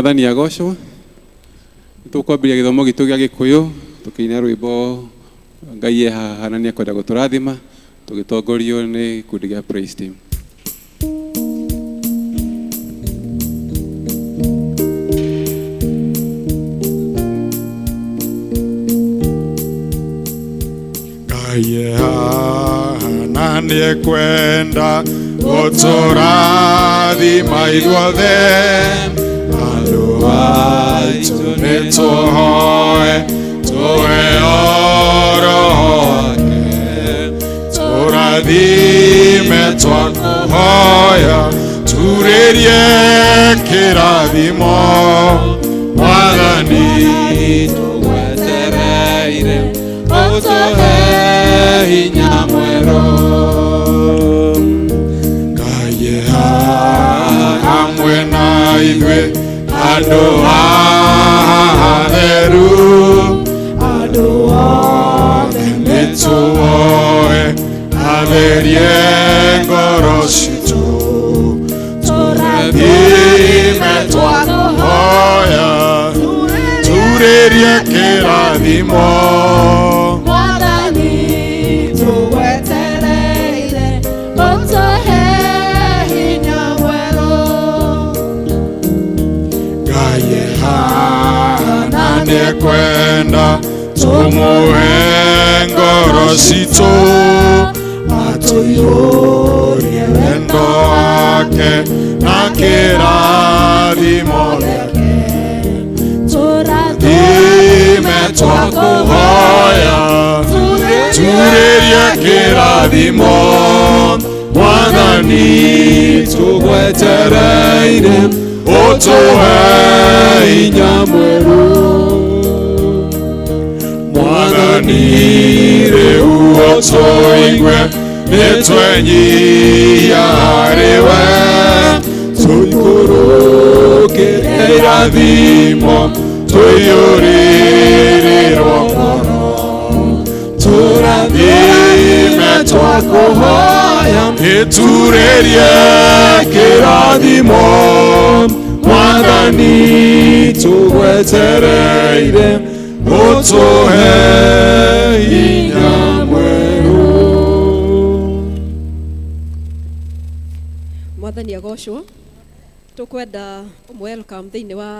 Mwathani agocwo. Nĩtũkwambĩrĩria gĩthomo gitũ gĩa Gĩkũyũ tũkĩina rwĩmbo Ngai e haha na nĩekwenda gũtũrathima tũgĩtongorio nĩ gĩkundi gĩa Praise Team. Ngai e haha na nĩekwenda gũtũrathima ithuothe andũ aitũ nĩtũhoe tũheo Roho wake tũrathime twakũhoya turĩrie kĩrathimo Mwathani tũgwetereire ũtũhe hinya mwerũ. Ngai e haha hamwe na ithuĩ andũ atheru andũ othe nĩtũwoe atherie ngoro citũ tũrathime twakũhoya turĩrie kĩrathimo Mwathani tũgwetereire ũtũhe hinya mwerũ. Ngai e haha na nĩekwenda tũmũhe ngoro citũ atũiyũrie wendo wake na kĩrathimo gĩake Tũrathime thime twakũhoya turĩrie kĩrathimo Mwathani tũgwetereire ũtũhe hinya mwerũ Mwathani rĩu ũtũigue nĩtwenyihia harĩwe tũikũrũkĩre irathimo tũiyũrĩrĩrwo ngoro tũrathime twakũhoya ĩturĩrie kĩrathimo Mwathani tũgwetereire ũtũhe hinya mwerũ. Mwathani agocwo. Tũkwenda welcome thĩinĩ wa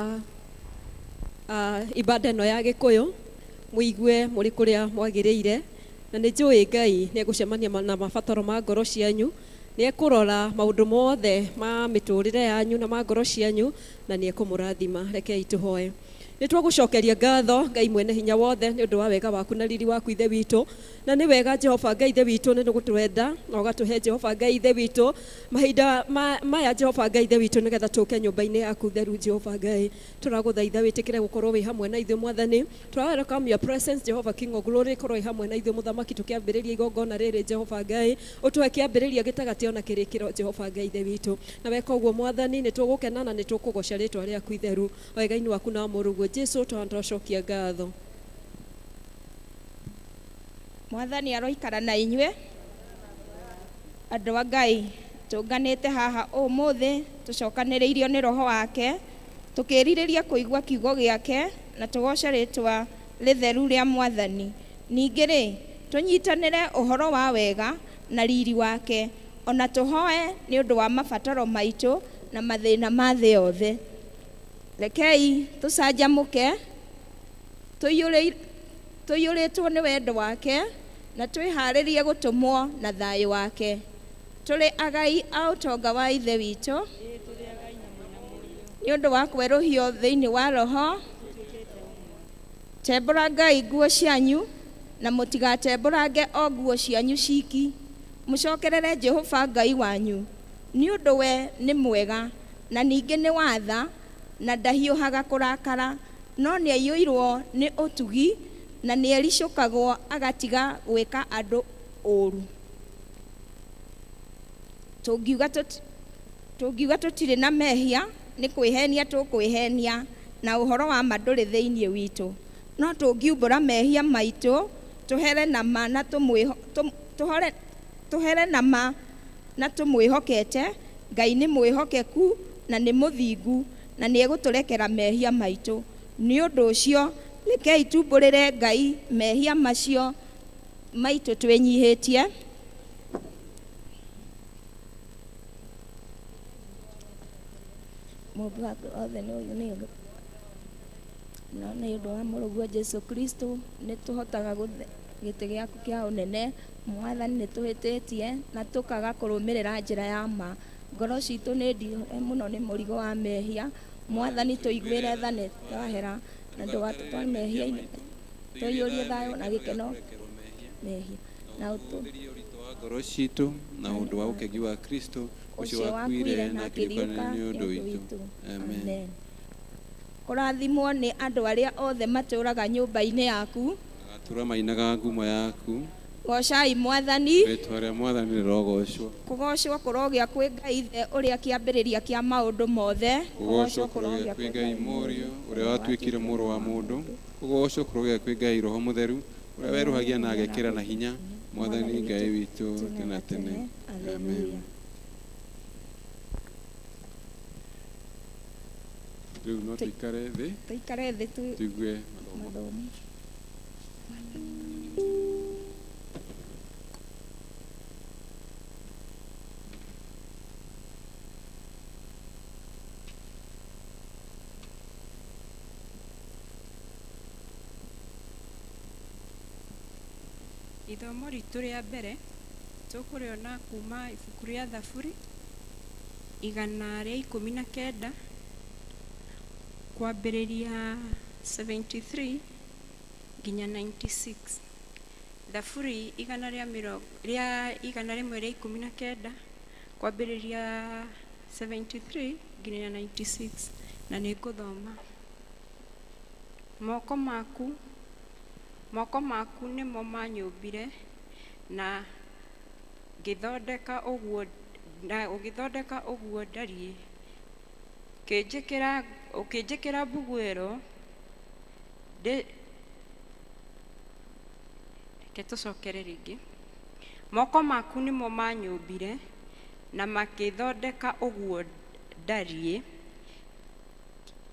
ibada ĩno ya Gĩkũyũ mũigue mũrĩ kũrĩa mwagĩrĩire na nĩ njũĩ Ngai nĩ egũcemania na mabataro ma ngoro cianyu nĩ ekũrora maũndũ mothe ma mĩtũrĩre yanyu na ma ngoro cianyu na nĩ ekũmũrathima. Rekei tũhoe. Nĩ twagũcokeria ngatho Ngai mwene hinya wothe nĩ ũndũ wa wega waku na riri waku Ithe witũ, na nĩ wega Jehova Ngai Ithe witũ nĩ gũtwenda na ũgatũhe Jehova Ngai Ithe witũ mahinda maya Jehova Ngai Ithe witũ nĩgetha tũke nyũmba-inĩ yaku theru Jehova Ngai. Tũragũthaitha wĩtĩkĩre gũkorwo wĩ hamwe na ithuĩ Mwathani. Tũra welcome your presence Jehova King of Glory, korwo wĩ hamwe na ithuĩ Mũthamaki tũkĩambĩrĩria igongona rĩrĩ Jehova Ngai, ũtũhe kĩambĩrĩria gĩtagatĩ ona kĩrĩkĩro Jehova Ngai Ithe witũ. Na weka ũguo Mwathani nĩ tũgũkena na nĩ tũkũgoca rĩtwa rĩaku itheru wega-inĩ waku na mũrũguo Jesu tũcokia ngatho. Mwathani aroikara na inyuĩ andũ a Ngai tũnganĩte haha ũmũthĩ tũcokanĩrĩirio nĩ Roho wake tũkĩrirĩria kũigua kiugo gĩake na tũgoce rĩtwa rĩtheru rĩa Mwathani. Ningĩ rĩ tũnyitanĩre ũhoro wa wega na riri wake ona tũhoe nĩ ũndũ wa mabataro maitũ na mathĩna ma thĩ yothe. Rekei tũcanjamũke tũiyũrĩtwo nĩ wendo wake na twĩharĩrie gũtũmwo na thayũ wake. Tũrĩ agai a ũtonga wa Ithe witũ nĩ ũndũ wa kwerũhio thĩinĩ wa Roho. Tembũrangai nguo cianyu na mũtigatembũrange o nguo cianyu ciki, mũcokerere Jehova Ngai wanyu nĩ ũndũ we nĩ mwega na ningĩ nĩ watha na ndahiũhaga kũrakara, no nĩaiyũirwo nĩ ũtugi na nĩericũkagwo agatiga gwĩka andũ ũũru. Tũngiuga tũtirĩ na mehia nĩ kwĩhenia tũkwĩhenia na ũhoro wa ma ndũrĩ thĩinĩ witũ. No tũngiumbũra mehia maitũ tũhere na ma na tũhere na ma na tũmwĩhokete Ngai nĩ mwĩhokeku na nĩ mũthingu na nĩ egũtũrekera mehia maitũ. Nĩ ũndũ ũcio rekei tumbũrĩre Ngai mehia macio maitũ twĩnyihĩtie. Mũmbi wa othe nĩ ũyũ nĩ no nĩ ũndũ wa mũrũguo Jesu Kristo nĩ tũhotaga gĩtĩ gĩaku kĩa ũnene. Mwathani, nĩ tũhĩtĩtie na tũkaga kũrũmĩrĩra njĩra ya ma. Ngoro citũ nĩ ndihũre mũno nĩ mũrigo wa mehia. Mwathani, tũiguĩre tha nĩ twahera na ndũgatũtware mehia-inĩ, tũiyũrie thayũ na gĩkeno mehia na ũtũtherie ũritũ wa ngoro citũ na ũndũ wa ũkengi wa Kristo ũcio wakuire na akĩriũka nĩ ũndũ witũ. Amen. Kũrathimwo nĩ andũ arĩa othe matũũraga nyũmba-inĩ yaku. Agatũũra mainaga ngumo yaku. Goocai Mwathani. Rĩĩtwa rĩa Mwathani rĩrogocwo. Kũgocwo kũrogĩa kwĩ Ngai Ithe ũrĩa kĩambĩrĩria kĩa maũndũ mothe. Kũgocwo kũrogĩa kwĩ Ngai Mũriũ ũrĩa watuĩkire mũrũ wa mũndũ. Kũgocwo kũrogĩa kwĩ Ngai Roho Mũtheru ũrĩa werũhagia na agekĩra na hinya Mwathani Ngai witũ tene na tene. Amen. Rĩu no tũikare thĩ. Tũikare thĩ tũigue mathomo. Ithomo ritũ rĩa mbere tũkũrĩona kuma ibuku rĩa Thaburi 119 kwambĩrĩria 73 nginya 96. Thaburi 119 kwambĩrĩria 73 nginya 96, na nĩ ngũthoma. Moko maku nĩmo manyũmbire na ngĩthondeka ũguo ndariĩ, ũkĩnjĩkĩra mbuguĩro. Reke tũcokere rĩngĩ. Moko maku nĩmo manyũmbire na makĩthondeka ũguo ndariĩ,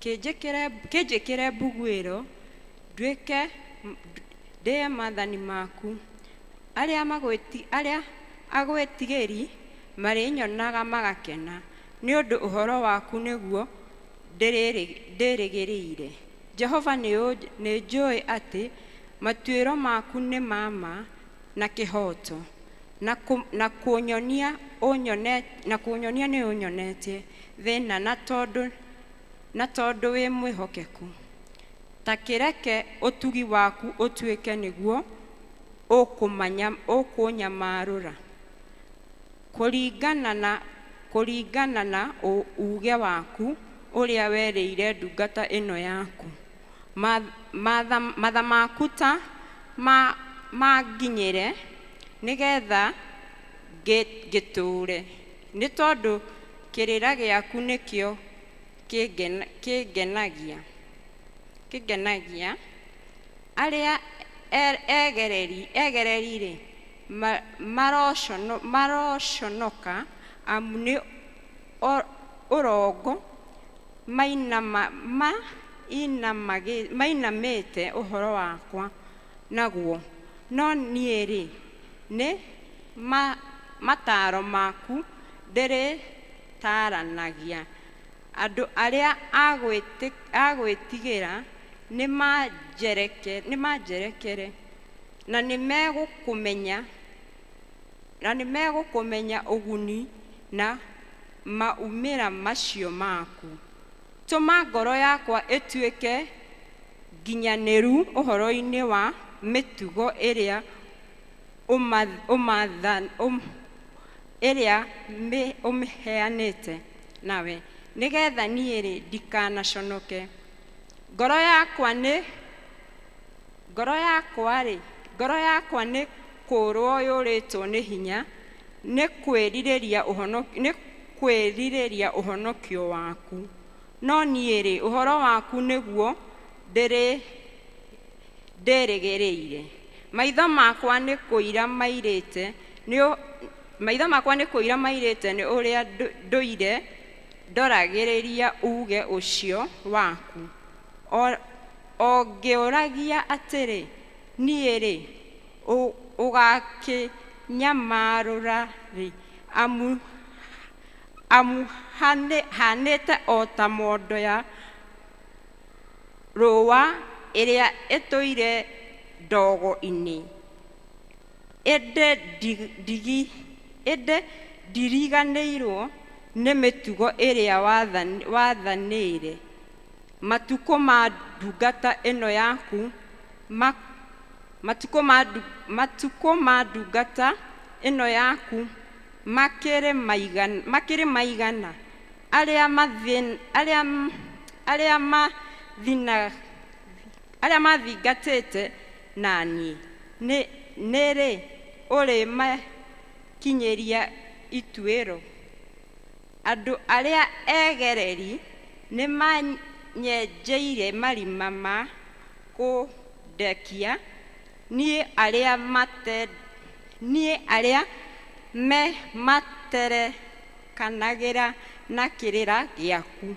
kĩnjĩkĩre mbuguĩro nduĩke ndĩe maathani maku. Arĩa agwĩtigĩri marĩnyonaga magakena, nĩ ũndũ ũhoro waku nĩguo ndĩrĩgĩrĩire. Jehova, nĩ njũĩ atĩ matuĩro maku nĩ ma ma na kĩhooto, na kũnyonia nĩ ũnyonetie thĩna na tondũ wĩ mwĩhokeku. Ta kĩreke ũtugi waku ũtuĩke nĩguo ũkũnyamarũra, kũringana na uuge waku ũrĩa werĩire ndungata ĩno yaku. Matha maku ta manginyĩre nĩgetha ngĩtũũre, nĩ tondũ kĩrĩra gĩaku nĩkĩo kĩngenagia. Arĩa egereri-rĩ, maroconoka, amu nĩ ũrongo mainamĩte ũhoro wakwa naguo. No niĩ-rĩ, nĩ mataaro maku ndĩrĩtaranagia. Andũ arĩa agwĩtigĩra nĩmanjerekere, na nĩmegũkũmenya ũguni na maumĩra macio maku. Tũma ngoro yakwa ĩtuĩke nginyanĩru ũhoro-inĩ wa mĩtugo ĩrĩa ũmĩheanĩte nawe, nĩgetha niĩ-rĩ ndikanaconoke. Ngoro yakwa nĩ kũũrwo yũrĩtwo nĩ hinya nĩ kwĩrirĩria ũhonokio waku. No niĩ-rĩ, ũhoro waku nĩguo ndĩrĩgĩrĩire. Maitho makwa nĩ kũira mairĩte nĩ ũrĩa ndũire Ndoragĩrĩria uuge ũcio waku. O ngĩũragia atĩrĩ, niĩ-rĩ, ũgakĩnyamarũra rĩ? Amu hanĩte o ta mondo ya rũũa ĩrĩa ĩtũire ndogo-inĩ. Ĩndĩ ndiriganĩirwo nĩ mĩtugo ĩrĩa wathanĩire. Matukũ ma ndungata ĩno yaku matukũ ma ndungata ĩno yaku makĩrĩ maigana, arĩa mathingatĩte na niĩ nĩ rĩ ũrĩmakinyĩria ituĩro? Andũ arĩa egereri nĩmanyenjeire marima ma kũndekia, niĩ arĩa materekanagĩra na kĩrĩra gĩaku.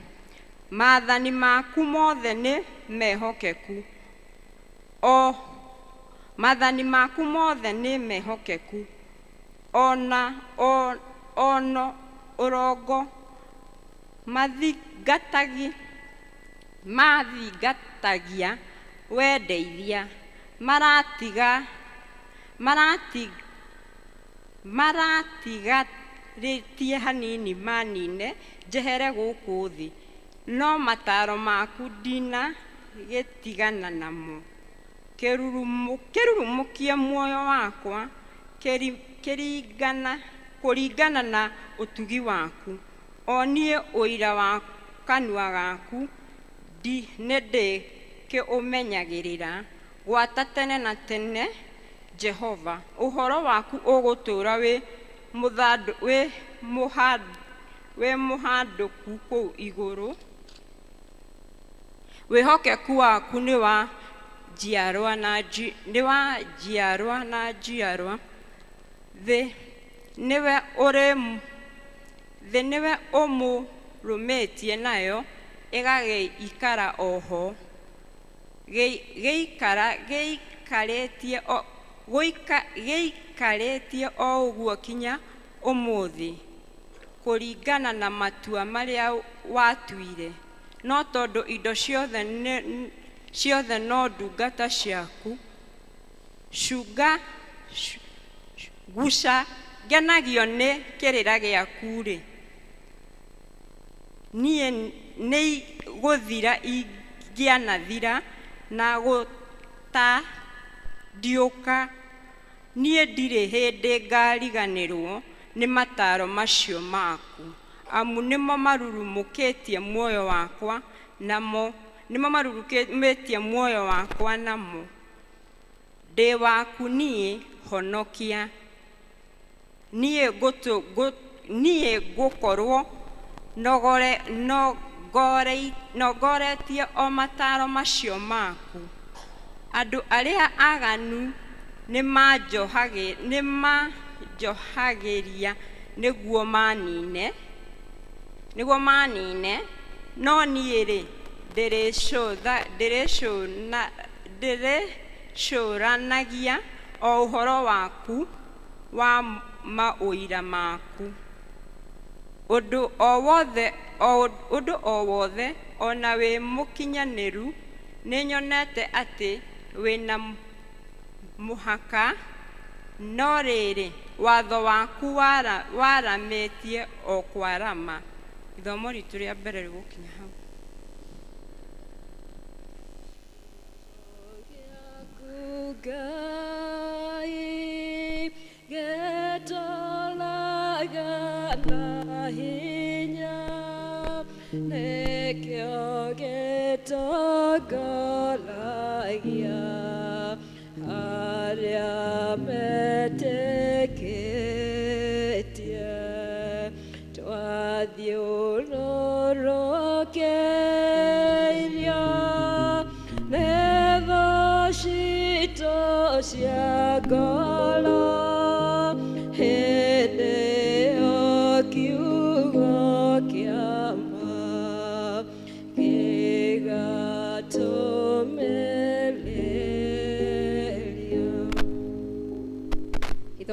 Maathani maku mothe nĩ mehokeku, maathani maku mothe nĩ mehokeku, ono ũrongo mathingatagia wendeithia, maratigarĩtie hanini manine njehere gũkũ thĩ, no mataro maku ndinagĩtigana namo. Kĩrurumũkie muoyo wakwa kũringana na ũtugi waku, o niĩ ũira wa kanua gaku nĩndĩkĩũmenyagĩrĩra gwata tene na tene. Jehova, ũhoro waku ũgũtũũra wĩ mũhandũku kũu igũrũ. Wĩhokeku waku nĩ wa njiarwa na njiarwa. Thĩ nĩwe ũmũrũmĩtie nayo ĩgagĩikara oho, gĩikarĩtie o ũguo kinya ũmũthĩ, kũringana na matua marĩa watuire. No tondũ indo ciothe no ndungata ciaku, guca ngenagio nĩ kĩrĩra gĩaku-rĩ, niĩ nĩigũthira ingĩanathira na gũtandiũka. Niĩ ndirĩ hĩndĩ ngariganĩrwo nĩ mataro macio maku, amu nĩmo marurumũkĩtie muoyo wakwa namo, nĩmo marurumũkĩtie muoyo wakwa namo. Ndĩ waku niĩ, honokia. Niĩ ngũkorwo nongoretie o mataro macio maku. Andũ arĩa aganu nĩmanjohagĩria nĩguo manine, no niĩ-rĩ, ndĩrĩcũranagia o ũhoro waku wa maũira maku. Ũndũ o wothe ona wĩ mũkinyanĩru, nĩnyonete atĩ wĩna mũhaka, no rĩrĩ, watho waku waramĩtie o kwarama. Ithomo ritũ rĩa mbere rĩgũkinya hau. Ngai getolaga na hinya, nĩkĩo gĩtongoragia arĩa metĩkĩtie. Twathiũrũrũkĩirio nĩ thũ citũ cia ngoro, hĩndĩ ĩyo kiugo kĩa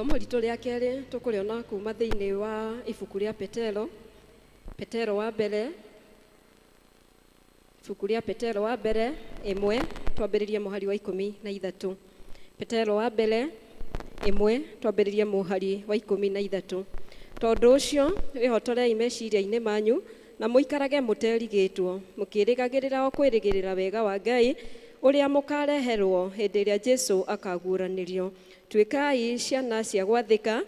Ithomo ritũ rĩa kerĩ tũkũrĩona kuma thĩinĩ wa ibuku rĩa Petero, Petero wa mbere, ibuku rĩa Petero wa mbere 1, twambĩrĩrie mũhari wa 13. Petero wa mbere 1, twambĩrĩrie mũhari wa 13. Tondũ ũcio wĩhotorei meciria-inĩ manyu na mũikarage mũterigĩtwo, mũkĩrĩgagĩrĩra o kwĩrĩgĩrĩra wega wa Ngai ũrĩa mũkareherwo hĩndĩ ĩrĩa Jesũ akaguũranĩrio. Tuĩkai ciana cia gwathĩka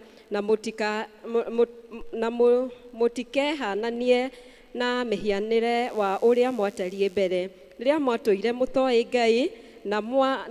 na mũtikehananie na mĩhianĩre wa ũrĩa mwatariĩ mbere rĩrĩa mwatũire mũtoĩ Ngai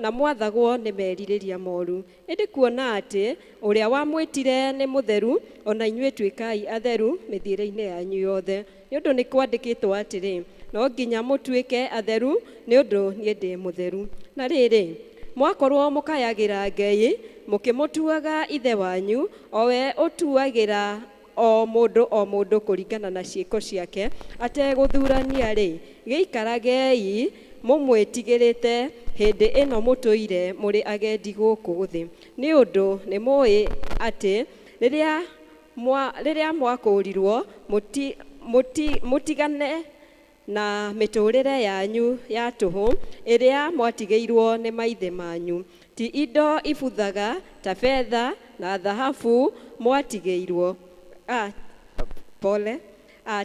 na mwathagwo nĩ merirĩria moru. Ĩndĩ kuona atĩ ũrĩa wamwĩtire nĩ mũtheru, ona inyuĩ tuĩkai atheru mĩthiĩre-inĩ yanyu yothe. Nĩ ũndũ nĩ kwandĩkĩtwo atĩrĩ, no nginya mũtuĩke atheru nĩ ũndũ niĩ ndĩ mũtheru. Na rĩrĩ, mwakorwo mũkayagĩra Ngai mũkĩmũtuaga ithe wanyu, o we ũtuagĩra o mũndũ kũringana na ciĩko ciake ategũthurania-rĩ, gĩikaragei mũmwĩtigĩrĩte hĩndĩ ĩno mũtũire mũrĩ agendi gũkũ thĩ. Nĩ ũndũ nĩ mũĩ atĩ rĩrĩa mwakũũrirwo mũtigane na mĩtũũrĩre yanyu ya tũhũ ĩrĩa mwatigĩirwo nĩ maithe manyu, ti indo ibuthaga ta betha na thahabu mwatigĩirwo pole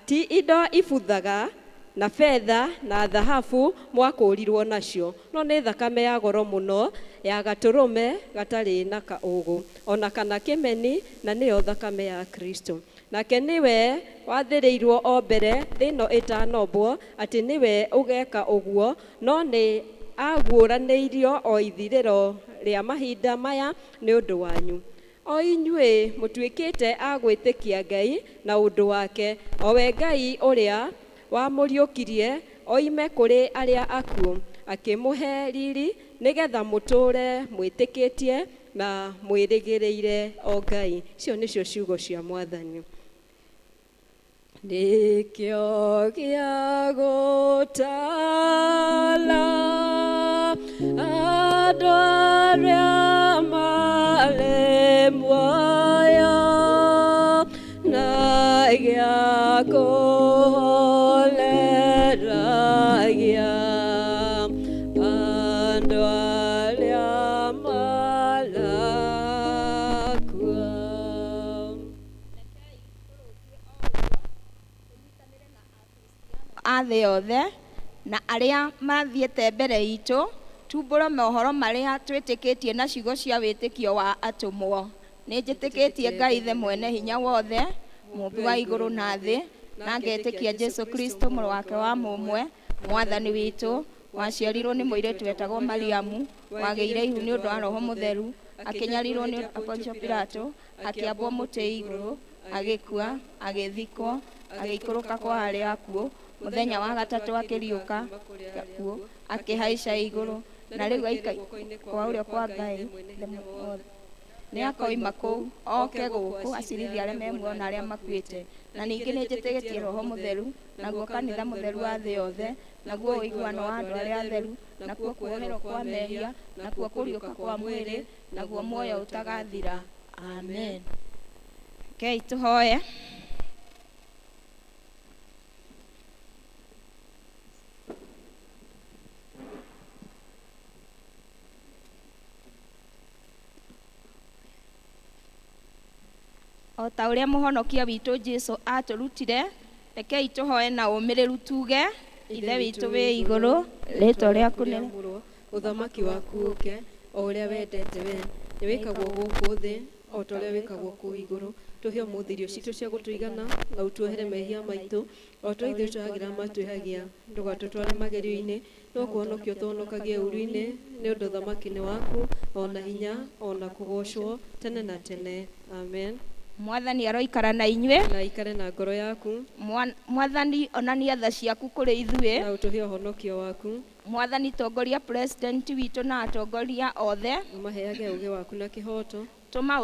ti indo ibuthaga na betha na thahabu mwakũũrirwo nacio, no nĩ thakame ya goro mũno ya gatũrũme gatarĩ na kaũgũ ona kana kĩmeni, na nĩyo thakame ya Kristo. Nake nĩwe wathĩrĩirwo o mbere thĩ ĩno ĩtanombwo atĩ nĩwe ũgeka ũguo, no nĩ aguũranĩirio o ithirĩro rĩa mahinda maya nĩ ũndũ wanyu. O inyuĩ mũtuĩkĩte a gwĩtĩkia Ngai na ũndũ wake, o we Ngai ũrĩa wamũriũkirie oime kũrĩ arĩa akuũ, akĩmũhe riri nĩgetha mũtũũre mwĩtĩkĩtie na mwĩrĩgĩrĩire o Ngai. Icio nĩcio ciugo cia Mwathani. Nĩkĩo gĩa gũtala andũ arĩa marĩ muoyo na gĩa kũhoreragia andũ arĩa marakua. A thĩ yothe na arĩa mathiĩte mbere itũ, tumbũre mohoro marĩa twĩtĩkĩtie na ciugo cia wĩtĩkio wa atũmwo. Nĩ njĩtĩkĩtie Ngai Ithe mwene hinya wothe, mũmbi wa igũrũ na thĩ, na ngetĩkia Jesũ Kristo mũrũ wake wa mũmwe, Mwathani witũ, waciarirwo nĩ mũirĩtu wetagwo Mariamu, wagĩire ihu nĩ ũndũ wa Roho Mũtheru, akĩnyarirwo nĩ Pontio Pilato, akĩambwo mũtĩ igũrũ, agĩkua, agĩthikwo, agĩikũrũka kwa arĩa akuũ, mũthenya wa gatatũ akĩriũka akuũ, akĩhaica igũrũ, na rĩu aikaire kwa ũrĩo kwa Ngai Ithe. Nĩ akoima kũu oke gũkũ acirithie arĩa me muoyo na arĩa makuĩte. Na ningĩ nĩ njĩtĩkĩtie Roho Mũtheru, naguo kanitha mũtheru wa thĩ yothe, naguo ũiguano wa andũ arĩa atheru, nakuo kuoherwo kwa mehia, nakuo kũriũka kwa mwĩrĩ, naguo muoyo ũtagathira. Amen. Rekei tũhoye. O ta ũrĩa mũhonokia witũ Jesũ atũrutire, rekei tũhoe na ũmĩrĩru tuge, Ithe witũ wĩ igũrũ, rĩĩtwa rĩaku nĩ ũthamaki waku ũke, o ũrĩa wendete we, nĩ wĩkagwo gũkũ thĩ o ta ũrĩa wĩkagwo kũu igũrũ. Tũhe ũmũthĩ irio citũ cia gũtũigana, na ũtuohere mehia maitũ o ta ithuĩ tũhagĩra matwĩhagia. Ndũgatũtware magerio-inĩ, no kũhonokio tũhonokagie ũũru-inĩ, nĩ ũndũ ũthamaki nĩ waku, o na hinya, o na kũgoocwo tene na tene. Amen. Mwathani aroikara na inyuĩ, na ikare na ngoro yaku. Mwathani onania tha ciaku kũrĩ ithuĩ, na ũtũhe ũhonokio waku. Mwathani tongoria president witũ na atongoria othe, ũmaheage ũũgĩ waku na kĩhooto. Tũma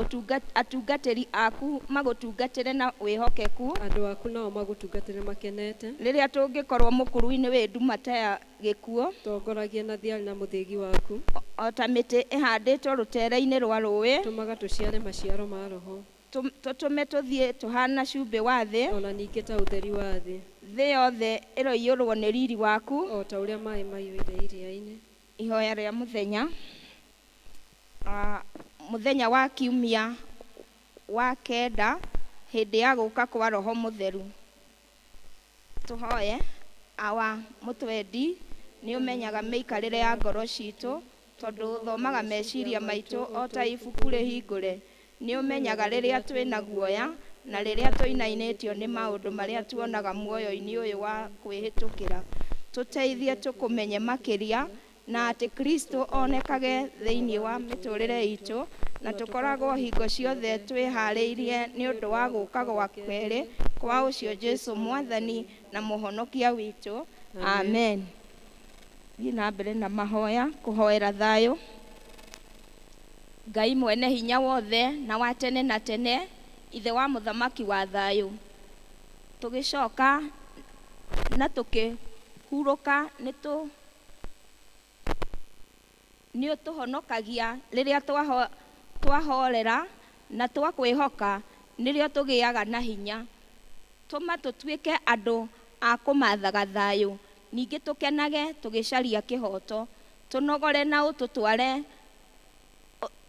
atungatĩri aku magũtungatĩre na wĩhokeku. Andũ aku nao magũtungatĩre makenete. Rĩrĩa tũngĩkorwo mũkuru-inĩ wĩ nduma ta ya gĩkuũ, Tongoragia na thiarĩ na mũthĩgi waku. O ta mĩtĩ ĩhandĩtwo rũtere-inĩ rwa rũĩ, Tũmaga tũciare maciaro ma Roho. Tũtũme tũthiĩ tũhana cumbĩ wa thĩ, Ona ningĩ ta ũtheri wa thĩ. Thĩ yothe ĩroiyũrwo nĩ riri waku. O ta ũrĩa maĩ maiyũire iria-inĩ. Ihoya rĩa mũthenya. Mũthenya wa kiumia wa 9 hĩndĩ ya gũka kwa Roho Mũtheru. Tũhoye. Awa mũtwendi, nĩ ũmenyaga mĩikarĩre ya ngoro citũ, tondũ ũthomaga meciria maitũ o ta ibuku rĩhingũre. Nĩ ũmenyaga rĩrĩa twĩna guoya na rĩrĩa tũinainĩtio nĩ maũndũ marĩa tuonaga muoyo-inĩ ũyũ wa kwĩhĩtũkĩra. Tũteithie tũkũmenye makĩria, na atĩ Kristo onekage thĩinĩ wa mĩtũrĩre itũ, na tũkoragwo hingo ciothe twĩharĩirie nĩ ũndũ wa gũka gwa kerĩ kwa ũcio Jesu Mwathani na Mũhonokia witũ. Amen. Thiĩ na mbere na mahoya kũhoera thayũ. Ngai mwene hinya wothe na wa tene na tene, Ithe wa mũthamaki wa thayũ, tũgĩcoka na tũkĩhurũka nĩ ũtũhonokagia rĩrĩa twahorera na twakwĩhoka, nĩrĩo tũgĩaga na hinya. Tũma tũtuĩke andũ a kũmathaga thayũ, ningĩ tũkenage tũgĩcaria kĩhoto. Tũnogore na ũtũtware,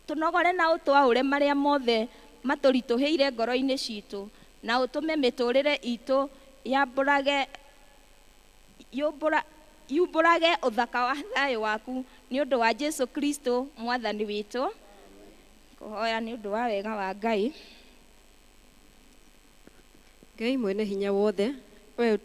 tũnogore na ũtwaũre marĩa mothe matũritũhĩire ngoro-inĩ citũ, na ũtũme mĩtũrĩre itũ yumbũrage ũthaka wa thayũ waku, nĩ ũndũ wa Jesu Kristo Mwathani witũ. Kũhoya nĩ ũndũ wa wega wa Ngai. Ngai mwene hinya wothe, we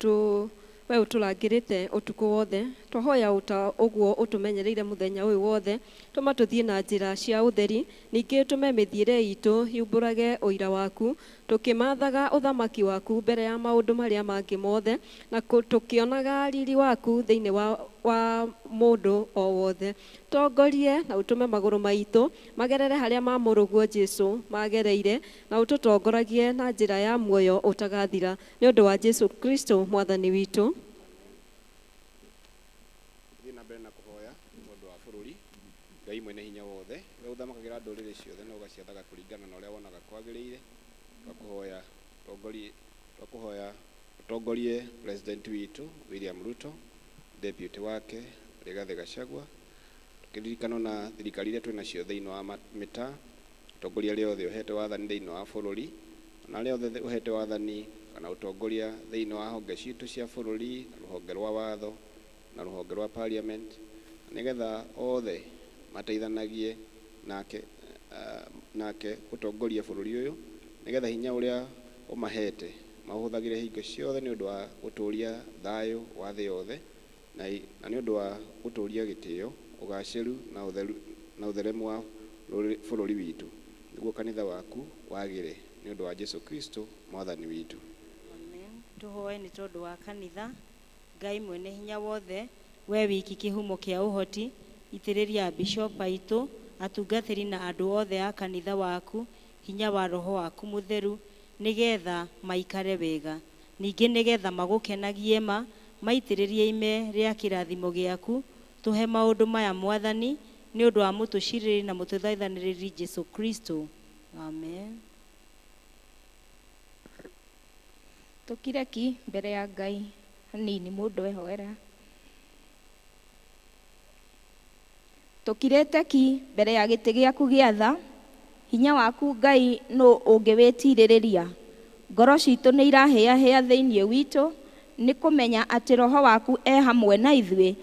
ũtũrangĩrĩte ũtukũ wothe, twahoya ũta ũguo ũtũmenyereire mũthenya ũyũ wothe, tũma tũthiĩ na njĩra cia ũtheri, ningĩ tũme mĩthiĩre itũ yumbũrage ũira waku, tũkĩmathaga ũthamaki waku mbere ya maũndũ marĩa mangĩ mothe, na tũkĩonaga riri waku thĩinĩ wa mũndũ o wothe. Tongorie na ũtũme magũrũ maitũ magerere harĩa ma mũrũguo Jesu magereire, na ũtũtongoragie na njĩra ya muoyo ũtagathira, nĩ ũndũ wa Jesu Kristo Mwathani witũ. Thiĩ na mbere na kũhoya nĩ ũndũ wa bũrũri. Ngai mwene hinya wothe, we ũthamakagĩra ndũrĩrĩ ciothe na ũgaciathaga kũringana na ũrĩa wonaga kwagĩrĩire, twakũhoya ũtongorie president witũ William Ruto, deputy wake Rigathi Gachagua, tũkĩririkana na thirikari iria twĩnacio thĩinĩ wa mĩtaa, ũtongoria arĩa othe ũhete wathani thĩinĩ wa bũrũri, na arĩa othe ũhete wathani kana ũtongoria thĩinĩ wa honge citũ cia bũrũri, na rũhonge rwa watho na rũhonge rwa parliament, nĩgetha othe mateithanagie nake gũtongoria bũrũri ũyũ, nĩgetha hinya ũrĩa ũmahete maũhũthagĩre hingo ciothe nĩ ũndũ wa gũtũũria thayũ wa thĩ yothe, na nĩ ũndũ wa gũtũũria gĩtĩo, ũgacĩru na ũtheremu wa bũrũri witũ, nĩguo kanitha waku wagĩre, nĩ ũndũ wa Jesu Kristo Mwathani witũ. Amen. Tũhoe nĩ tondũ wa kanitha. Ngai mwene hinya wothe, we wiki kĩhumo kĩa ũhoti, itĩrĩria bishop aitũ, atungatĩri na andũ othe a kanitha waku hinya wa Roho waku mũtheru, nĩgetha maikare wega, ningĩ nĩgetha magũkenagie ma, maitĩrĩrie ime rĩa kĩrathimo gĩaku. Tũhe maũndũ maya Mwathani, nĩ ũndũ wa mũtũcirĩri na mũtũthaithanĩrĩri Jesu Kristo. Amen. Tũkire ki mbere ya Ngai hanini mũndũ ehoera. Tũkirĩte ki mbere ya gĩtĩ gĩaku gĩa tha, hinya waku Ngai nũ ũngĩwĩtirĩrĩria. Ngoro citũ nĩ irahĩahĩa thĩinĩ witũ, nĩ kũmenya atĩ Roho waku e hamwe na ithuĩ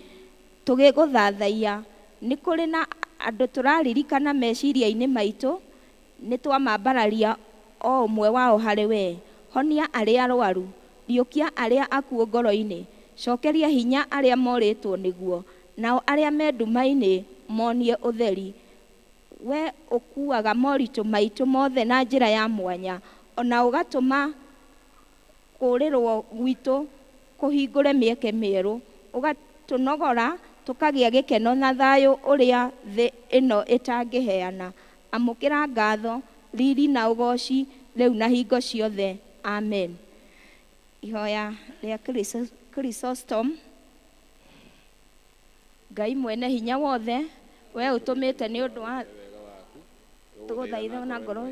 tũgĩgũthathaiya. Nĩ kũrĩ na andũ tũraririkana meciria-inĩ maitũ, nĩ twamambararia o ũmwe wao harĩ we. Honia arĩa arwaru, riũkia arĩa akuũ ngoro-inĩ, cokeria hinya arĩa morĩtwo nĩguo, nao arĩa me nduma-inĩ monie ũtheri. We ũkuaga moritũ maitũ mothe na njĩra ya mwanya, ona ũgatũma kũrĩrwo gwitũ kũhingũre mĩeke mĩerũ, ũgatũnogora tũkagĩa gĩkeno na thayũ ũrĩa thĩ ĩno ĩtangĩheana. Amũkĩra ngatho, riri na ũgoci rĩu na hingo ciothe. Amen. Ihoya rĩa Chrysostom. Ngai mwene hinya wothe, we ũtũmĩte nĩ ũndũ wa tũgũthaitha na ngoro na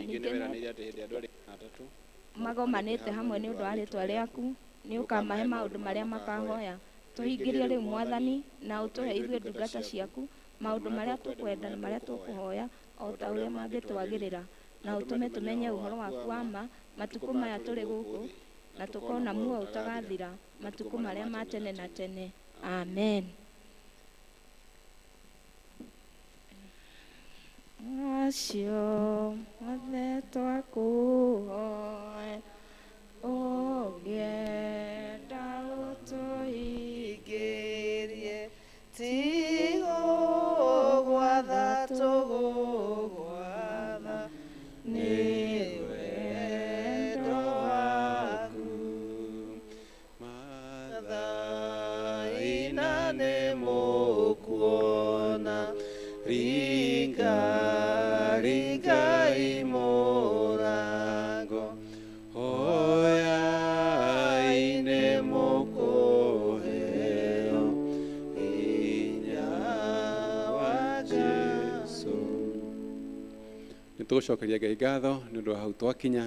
ningĩ nĩweranĩire atĩ hĩndĩ andũ atatũ magomanĩte hamwe nĩ ũndũ wa rĩtwa rĩaku, nĩ ũkamahe maũndũ marĩa makahoya. Tũhingĩrie rĩu Mwathani, na ũtũhe ithuĩ ndungata ciaku maũndũ marĩa tũkwenda na marĩa tũkũhoya, o ta ũrĩa mangĩtwagĩrĩra, na ũtũme tũmenye ũhoro waku wa ma matukũ maya tũrĩ gũkũ, na tũkona muoyo ũtagathira matukũ marĩa ma tene na tene. Amen. Acio mothe twakũhoya, ũngĩenda ũtũhingĩrie, ti gũgwatha tũgũgwatha, nĩ wendo waku. Mathaina nĩ mũkuona, ringa ringai mũrango, hoyai nĩ mũkũheo hinya wa Jesũ. Nĩ tũgũcokeria Ngai ngatho nĩ ũndũ wa hau twakinya.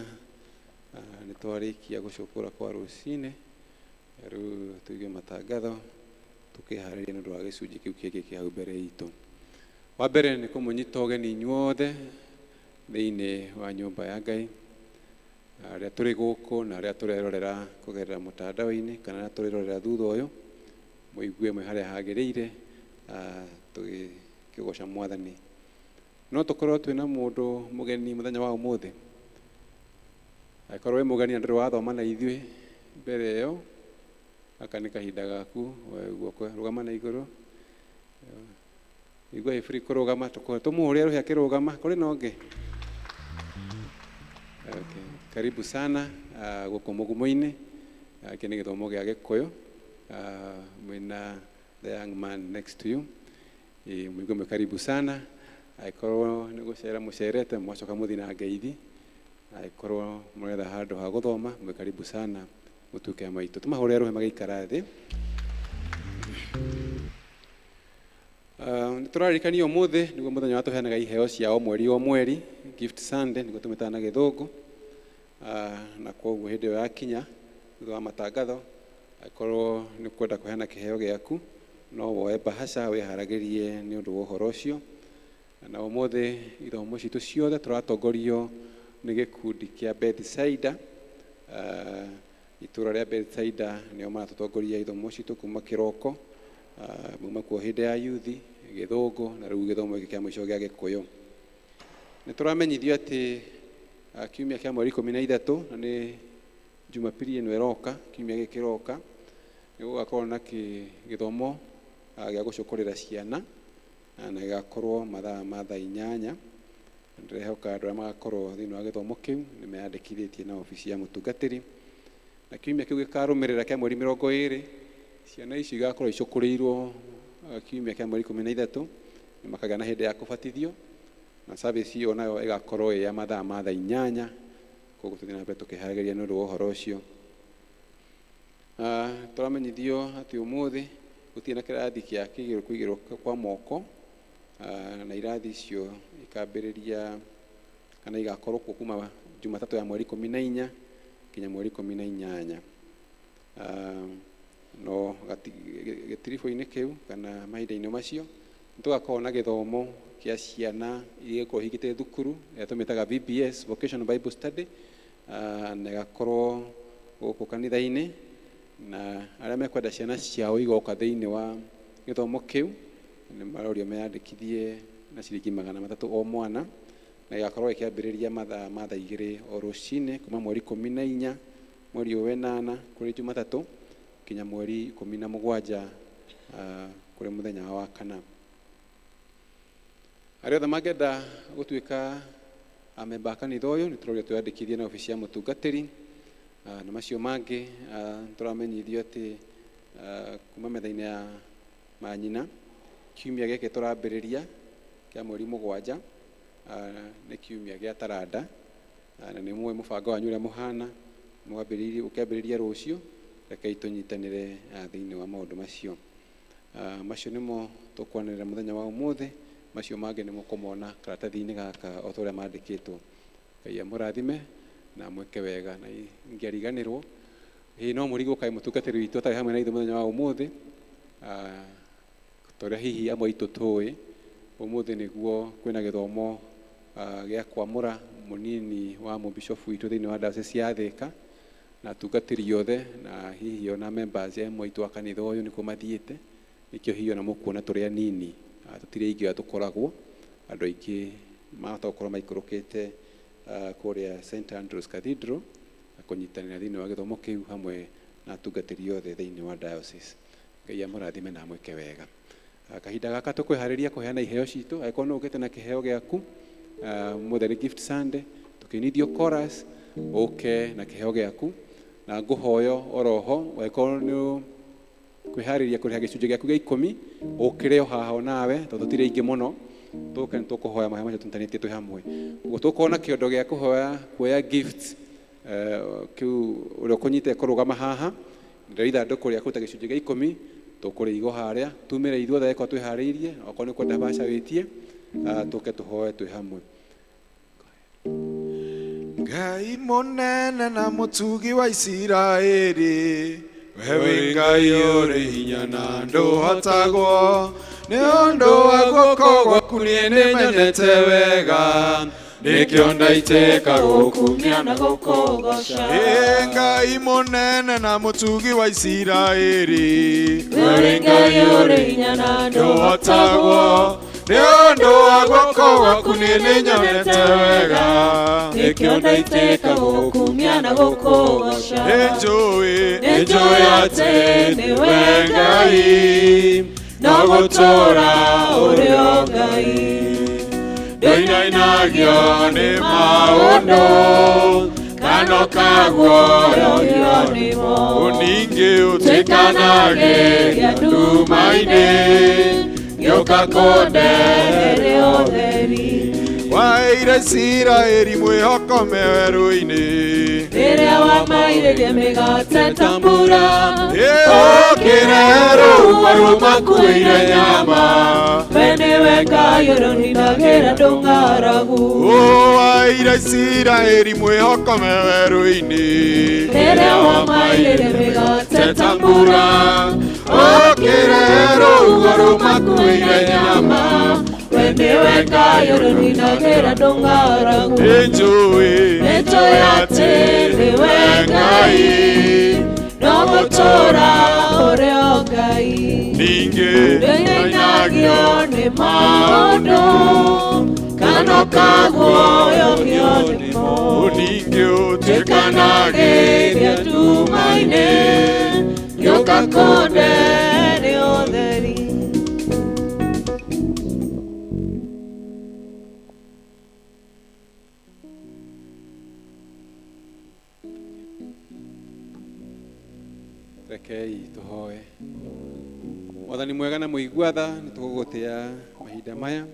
Nĩ twarĩkia gũcũkũra kwa rũcinĩ, rĩu tuige matangatho tũkĩharĩria nĩ ũndũ wa gĩcunjĩ kĩu kĩngĩ kĩa hau mbere itũ. Wa mbere nĩ kũmũnyita ũgeni inyuothe thĩinĩ wa nyũmba ya Ngai, arĩa tũrĩ gũkũ na arĩa tũrerorera kũgerera mũtandao-inĩ kana arĩa tũrerorera thutha ũyũ, mũigue mwĩ harĩa hagĩrĩire, tũgĩkĩgoca Mwathani. No tũkorwo twĩna mũndũ mũgeni mũthenya wa ũmũthĩ. Angĩkorwo wĩ mũgeni na ndũrĩ wathoma na ithuĩ mbere ĩyo, gaka nĩ kahinda gaku, woe guoko, rũgama na igũrũ. Igua ĩ free kũrũgama, tũmũhũrĩre rũhĩ akĩrũgama, kũrĩ na ũngĩ? Okay. Karibu sana gũkũ Mũgumo-inĩ. Gĩkĩ nĩ gĩthomo gĩa Gĩkũyũ. Mwĩna the young man next to you. Mũigue mwĩ karibu sana. Angĩkorwo nĩ gũcera mũcerete, mwacoka mũthiĩ na ngeithi. Angĩkorwo mũretha handũ ha gũthoma, mwĩ karibu sana mũtuĩke amwe aitũ. Tũmahũrĩre rũhĩ magĩikara thĩ. Nĩ tũraririkanio ũmũthĩ nĩguo mũthenya wa tũheanaga iheo cia o mweri o mweri, Gift Sunday nĩguo tũmĩtaga na Gĩthũngũ. Na kwoguo hĩndĩ ĩyo yakinya thutha wa matangatho, angĩkorwo nĩ ũkwenda kũheana kĩheo gĩaku, no woe bahasha wĩharagĩrie nĩ ũndũ wa ũhoro ũcio. Na ũmũthĩ ithomo citũ ciothe tũratongorio nĩ gĩkundi kĩa Bethsaida. Itũra rĩa Bethsaida nĩo maratũtongoria ithomo citũ kuma kĩroko, mauma kuo hĩndĩ ya yuthi, Gĩthũngũ, na rĩu gĩthomo gĩkĩ kĩa mũico gĩa Gĩkũyũ. Nĩ tũramenyithio atĩ kiumia kĩa mweri 13, na nĩ Jumapili ĩno ĩroka, kiumia gĩkĩ kĩroka, nĩ gũgakorwo na gĩthomo gĩa gũcũkũrĩra ciana, na gĩgakorwo mathaa ma thaa 8. Ndĩrehoka andũ arĩa magakorwo thĩinĩ wa gĩthomo kĩu nĩ meyandĩkithĩtie na obici ya mũtungatĩri. Na kiumia kĩu gĩkarũmĩrĩra kĩa mweri 20, ciana icio igakorwo icũkũrĩirwo kiumia kĩa mweri 13, nĩ makagĩa na hĩndĩ ya kũbatithio, na service ĩyo nayo ĩgakorwo ĩ ya mathaa ma thaa 8. Koguo tũthiĩ na mbere tũkĩharagĩria nĩ ũndũ wa ũhoro ũcio. Tũramenyithio atĩ ũmũthĩ gũtirĩ na kĩrathi kĩa kũigĩrwo kwa moko, na irathi icio ikambĩrĩria kana igakorwo kuo kuma Jumatatũ ya mweri 14 nginya mweri 18. No gĩtiribũ-inĩ kĩu kana mahinda-inĩ macio nĩ tũgakorwo na gĩthomo kĩa ciana iria igũkorwo ihingĩte thukuru ĩrĩa tũmĩtaga VBS, Vocational Bible Study, na ĩgakorwo gũkũ kanitha-inĩ, na arĩa mekwenda ciana ciao igoka thĩinĩ wa gĩthomo kĩu nĩ marorio meyandĩkithie na ciringi 300 o mwana, na gĩgakorwo gĩkĩambĩrĩria mathaa ma thaa 2 o rũcinĩ kuma mweri 14 mweri ũyũ 8 kũrĩ Jumatatũ nginya mweri 17 kũrĩ mũthenya wa kana. Arĩa othe mangĩenda gũtuĩka amemba a kanitha ũyũ nĩ tũrorio twĩyandĩkithie na obici ya mũtungatĩri. Na macio mangĩ tũramenyithio atĩ kuma metha-inĩ ya manyina kiumia gĩkĩ tũrambĩrĩria kĩa mweri 7 Nĩ kiumia gĩa taranda na nĩ mũĩ mũbango wanyu ũrĩa mũhana mwambĩrĩirie ũkĩambĩrĩria rũciũ. Rekei tũnyitanĩre thĩinĩ wa maũndũ macio. Macio nĩmo tũkwanĩrĩra mũthenya wa ũmũthĩ, macio mangĩ nĩ mũkũmona karatathi-inĩ gaka o ta ũrĩa mandĩkĩtwo. Ngai amũrathime na mwĩke wega, na ingĩariganĩrwo hihi no mũrigwo kaĩ mũtungatĩri witũ atarĩ hamwe na ithuĩ mũthenya wa ũmũthĩ, ta ũrĩa hihi amwe aitũ tũĩ, ũmũthĩ nĩguo kwĩna gĩthomo gĩa kwamũra mũnini wa mũbishofu witũ thĩinĩ wa diocese ya Thĩka, na atungatĩri othe na hihi ona members amwe aitũ a kanitha ũyũ nĩkuo mathiĩte, nĩkĩo hihi ona mũkuona tũrĩ anini, tũtirĩ aingĩ ũrĩa tũkoragwo, andũ aingĩ mahota gũkorwo maikũrũkĩte kũrĩa St Andrews Cathedral na kũnyitanĩra thĩinĩ wa gĩthomo kĩu hamwe na atungatĩri othe thĩinĩ wa diocese. Ngai amũrathime na amwĩke wega. Kahinda gaka tũkwĩharĩria kũheana iheo citũ, angĩkorwo nĩ ũkĩte na kĩheo gĩaku, mũthĩ nĩ Gift Sunday, tũkĩinithio chorus, ũke na kĩheo gĩaku, na ngũhoyo oroho, angĩkorwo nĩ kwĩharĩria kũrĩha gĩcunjĩ gĩaku gĩa 10, ũkĩre o haha onawe, tondũ tũtirĩ aingĩ mũno, tũke nĩ tũkũhoya mahoya macio tũnyitanĩtie twĩ hamwe. Ũguo tũkorwo na kĩondo gĩa kũhoya kuoya gifts, kĩu ũrĩa ũkũnyita ekũrũgama haha, ndĩrĩ ithandũkũ rĩa kũruta gĩcunjĩ gĩa 10, tũkũrĩigwo harĩa, tumĩre ithuothe angĩkorwo twĩharĩirie, okorwo nĩ ũkwenda baca wĩtie, tũke tũhoe twĩ hamwe. Ngai mũnene na mũtugi wa Isiraeli, we wĩ Ngai ũrĩ hinya na ndũhotagwo, nĩ ũndũ wa guoko gwaku niĩ nĩmenyete wega, nĩkĩo ndaitĩka gũkumia na gũkũgoca. Ĩ Ngai mũnene na mũtugi wa Isiraeli, we wĩ Ngai ũrĩ hinya na ndũhotagwo, nĩ ũndũ wa guoko gwaku niĩ nĩnyonete wega, nĩkĩo ndaitĩka gũkumia na gũkũgoca. Nĩnjũĩ atĩ nĩwe Ngai, no gũtũũra ũrĩ o Ngai, ndũinainagio nĩ maũndũ kana ũkaguoyohio nĩmo, ningĩ ũtuĩkanagĩria nduma-inĩ, gĩũka kũndehere ũtheri. Waheire Isiraeli mwĩhoko me werũ-inĩ, rĩrĩa wamairĩrie mĩgate ta mbura, ũkĩrehe rũhuho rũmakuĩire nyama, we nĩwe Ngai ũrĩa ũninagĩra andũ ng'aragu. Waheire Isiraeli mwĩhoko me werũ-inĩ, rĩrĩa wamairĩrie mĩgate ta mbura, ũkĩrehe rũhuho rũmakuĩire nyama, we nĩwe Ngai ũrĩa ũninagĩra andũ ng'aragu. Nĩnjũĩ atĩ nĩwe Ngai, no gũtũũra ũrĩ o Ngai, ningĩ ndũinainagio nĩ maũndũ kana ũkaguoyohio nĩmo, ningĩ ũtuĩkanagĩria nduma-inĩ, gĩũka kũndehere ũtheri. Rekei tũhoe. Mwathani mwega na mũigua tha, nĩ tũgũgũtĩa mahinda maya,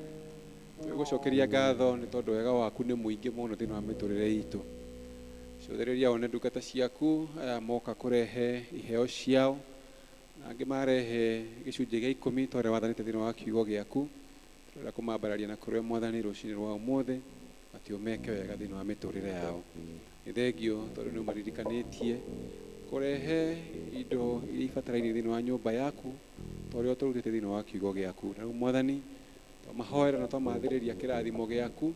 tũgũcokeria ngatho nĩ tondũ wega waku nĩ mũingĩ mũno thĩinĩ wa mĩtũrĩre itũ. Cũthĩrĩria one ndungata ciaku aya moka kũrehe iheo ciao, na angĩ marehe gĩcunjĩ gĩa 10 ta ũrĩa wathanĩte thĩinĩ wa kiugo gĩaku. Tũrenda kũmambararia na kũrĩ Mwathani rũcinĩ rwa ũmũthĩ, atĩ ũmeke wega thĩinĩ wa mĩtũrĩre yao. Nĩ thengio tondũ nĩ ũmaririkanĩtie kũrehe indo iria ibatarainie thĩinĩ wa nyũmba yaku, ta ũrĩa ũtũrutĩte thĩinĩ wa kiugo gĩaku. Na rĩu Mwathani, twamahoera na twamathĩrĩria kĩrathimo gĩaku,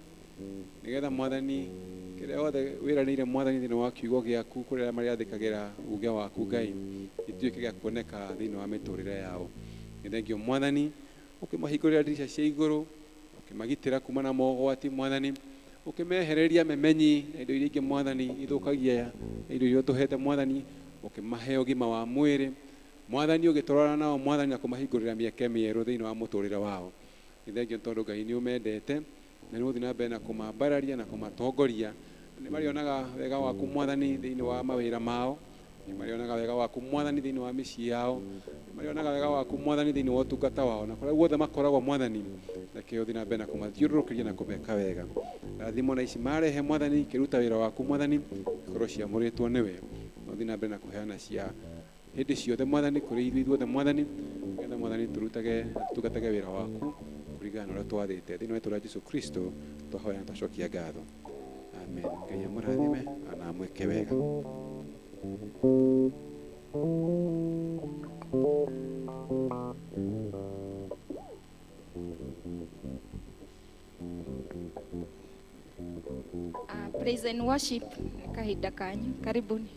nĩgetha Mwathani kĩrĩa wothe wĩranĩire Mwathani thĩinĩ wa kiugo gĩaku, kũrĩ arĩa marĩathĩkagĩra uge waku Ngai, gĩtuĩke gĩa kuoneka thĩinĩ wa mĩtũrĩre yao. Nĩ thengio Mwathani, ũkĩmahingũrĩra ndirica cia igũrũ, ũkĩmagitĩra kuma na mogwati Mwathani, ũkĩmehereria memenyi na indo iria ingĩ Mwathani ithũkagia indo iria ũtũhete Mwathani, ũkĩmahe ũgima wa mwĩrĩ Mwathani, ũgĩtũrora nao Mwathani na kũmahingũrĩra mĩeke mĩerũ thĩinĩ wa mũtũrĩre wao. Nĩ thengio tondũ Ngai nĩ ũmendete na nĩ ũgũthiĩ na mbere na kũmambararia na kũmatongoria, nĩ marĩonaga wega waku Mwathani thĩinĩ wa mawĩra mao, Nĩmarĩonaga wega waku Mwathani thĩinĩ wa mĩciĩ yao, nĩmarĩonaga wega waku Mwathani thĩinĩ wa ũtungata wao, na kũrĩa guothe makoragwo Mwathani, reke ũthiĩ na mbere na kũmathiũrũrũkĩria na kũmeka wega. Rathimo na ici marehe Mwathani ikĩruta wĩra waku Mwathani, ikorwo ciamũrĩtwo nĩwe, na ũthiĩ na mbere na kũheana cia hĩndĩ ciothe Mwathani kũrĩ ithuĩ ithuothe Mwathani, nĩgetha Mwathani tũrutage na tũtungatage wĩra waku kũringana na ũrĩa twathĩte. Thĩinĩ wa rĩĩtwa rĩa Jesũ Kristo twahoya na twacokia ngatho. Amen. Ngai amũrathime na amwĩke wega. Praise and worship nĩ kahinda kanyu, karibuni.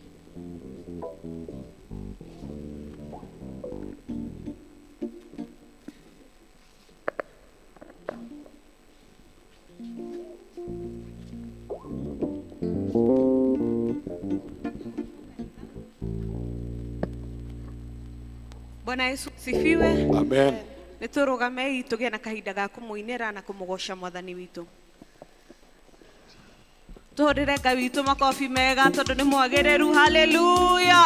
Bwana Yesu sifiwe. Amen. Nĩtũrũgamei tũgĩe na kahinda ga kũmũinĩra na kũmũgoca Mwathani witũ. Tũhũrĩre Ngai witũ makobi mega tondũ nĩ mwagĩrĩru. Haleluya.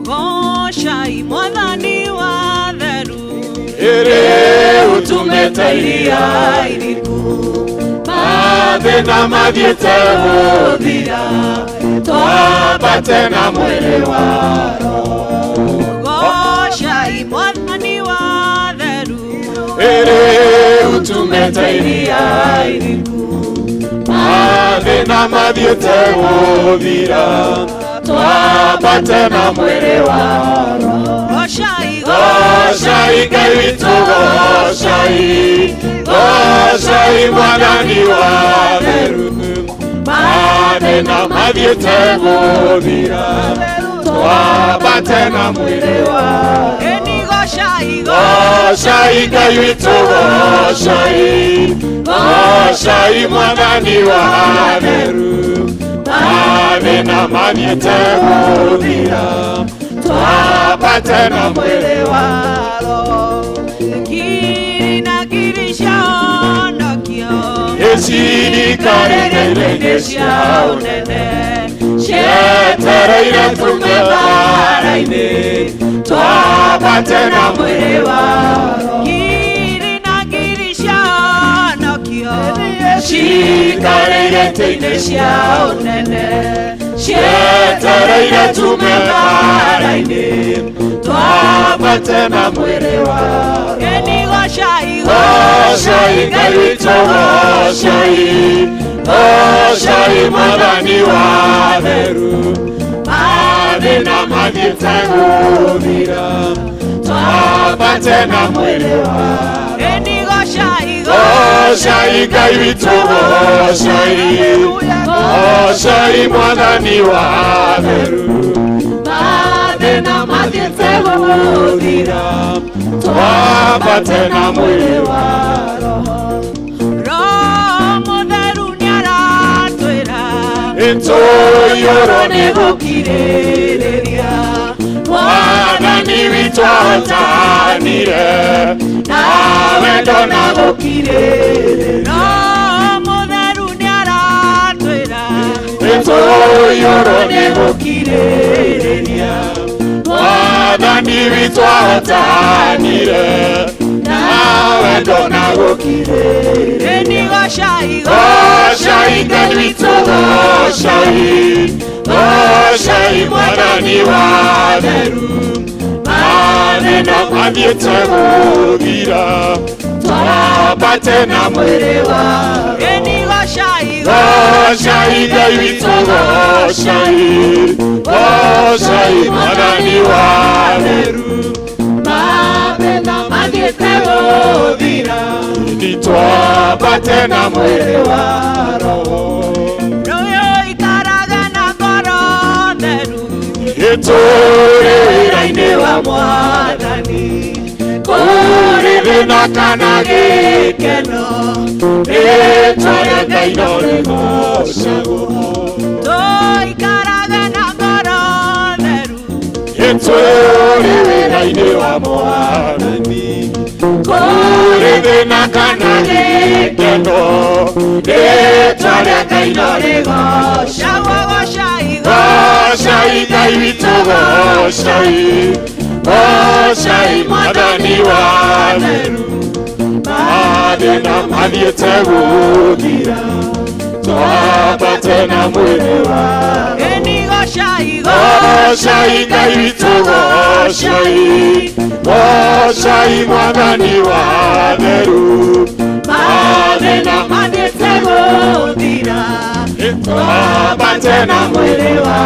Gocai Mwathani wa theru, ĩrĩ ũtũmĩte iria iriku, mathĩna mathiĩte gũthira, twambate na mwĩrĩ wa Roho. Gocai Mwathani wa theru, ĩrĩ ũtũmĩte iria iriku, mathĩna mathiĩte gũthira, twambate na mwĩrĩ wa Roho. Gocai, Gocai Ngai witũ, gocai, gocai Mwathani wa theru, mathĩna mathiĩte gũthira, twambate na mwĩrĩ wa Ĩni gocai, Gocai Ngai witũ, gocai, gocai Mwathani wa theru, mathĩna mathiĩte gũthira, twambate na mwĩrĩ wa Roho. Ngiri na ngiri ciahonokio, ĩcikarĩte itĩ-inĩ cia ũnene, cietereire tume mbara-inĩ, twambate na mwĩrĩ wa Roho. Ngiri na ngiri ciahonokio, cikarĩire itĩ-inĩ cia ũnene, cietereire tume mbara-inĩ, twambate na mwĩrĩ wa Roho. Ĩni gocai, Gocai Ngai witũ, gocai, gocai Mwathani wa theru, mathĩna mathiĩte gũthira, twambate na mwĩrĩ wa Ĩni gocai, Gocai Ngai witũ, gocai, gocai Mwathani wa theru, mathĩna mathiĩte gũthira, twambate na mwĩrĩ wa Roho. Roho Mũtheru nĩaratwĩra, ĩtũiyũrwo nĩ gũkirĩrĩria, Mwathani witũ ahotanire, na wendo na gũkirĩrĩria. Roho Mũtheru nĩaratwĩra, Ĩtũiyũrwo nĩ gũkirĩrĩria, Mwathani witũ ahotanire, na wendo na gũkirĩrĩria. Ĩni gocai, Gocai Ngai witũ, gocai, gocai Mwathani wa theru, mathĩna mathiĩte gũthira, twambate na mwĩrĩ wa Ĩni gocai, Gocai Ngai witũ, gocai, gocai Mwathani wa theru, mathĩna mathiĩte gũthira, twambate na mwĩrĩ wa Roho. Rũyũ ikaraga na ngoro theru, Ĩtũũre wĩra-inĩ wa Mwathani, kũrĩ thĩna kana gĩkeno, rĩĩtwa rĩa Ngai no rĩgoocagwo. Tũikaraga na ngoro theru, Ĩtũũre wĩra-inĩ wa Mwathani. Kũrĩ thĩna kana gĩkeno, rĩĩtwa rĩa Ngai no rĩgoocagwo. Goocai, Goocai Ngai witũ, goocai, goocai Mwathani wa theru. Mathĩna mathiĩte gũthira, twambate na mwĩrĩ wa Ĩni goocai, Goocai Ngai witũ, goocai, goocai Mwathani wa theru. Mathĩna mathiĩte gũthira, twambate na mwĩrĩ wa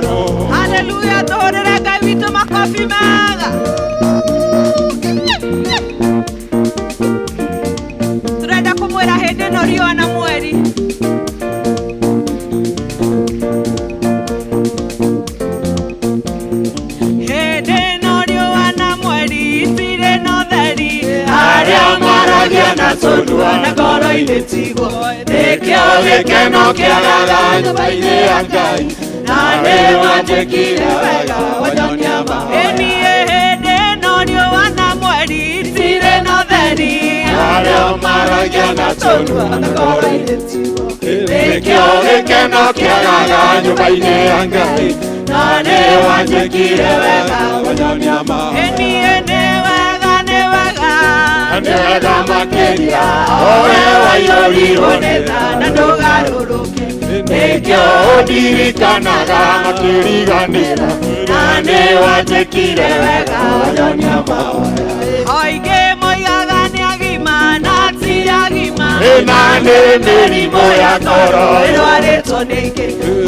Roho. Haleluya, tũhũrĩre Ngai witũ makobi mega. Tũrenda kũmwĩra hĩndĩ ĩno riũa na mweri hĩndĩ ĩno riũa na mweri itirĩ na ũtheri Arĩa maragia na tũnua na ngoro-inĩ tiguo, nĩkĩo gĩkeno kĩagaga nyũmba-inĩ ya Ngai. Na nĩ wanjĩkire wega wanyonia mahoya. Ĩni hĩndĩ ĩno riũa na mweri itirĩ na ũtheri Arĩa maragia na tũnua na ngoro-inĩ tiguo, nĩkĩo gĩkeno kĩagaga nyũmba-inĩ ya Ngai. Na nĩ wanjĩkire wega wanyonia mahoya. Ĩni nĩ wega, nĩ wega, Nĩ wega makĩria owe waiyũrirwo nĩ tha na ndũgarũrũke. Nĩkĩo ũndirikanaga makĩriganĩra, na nĩ wanjĩkire wega wanyonia mahoya. Oingĩ moigaga nĩ agima na ti agima Ĩna nĩ mĩrimũ ya ngoro ĩrwarĩtwo nĩ ingĩ.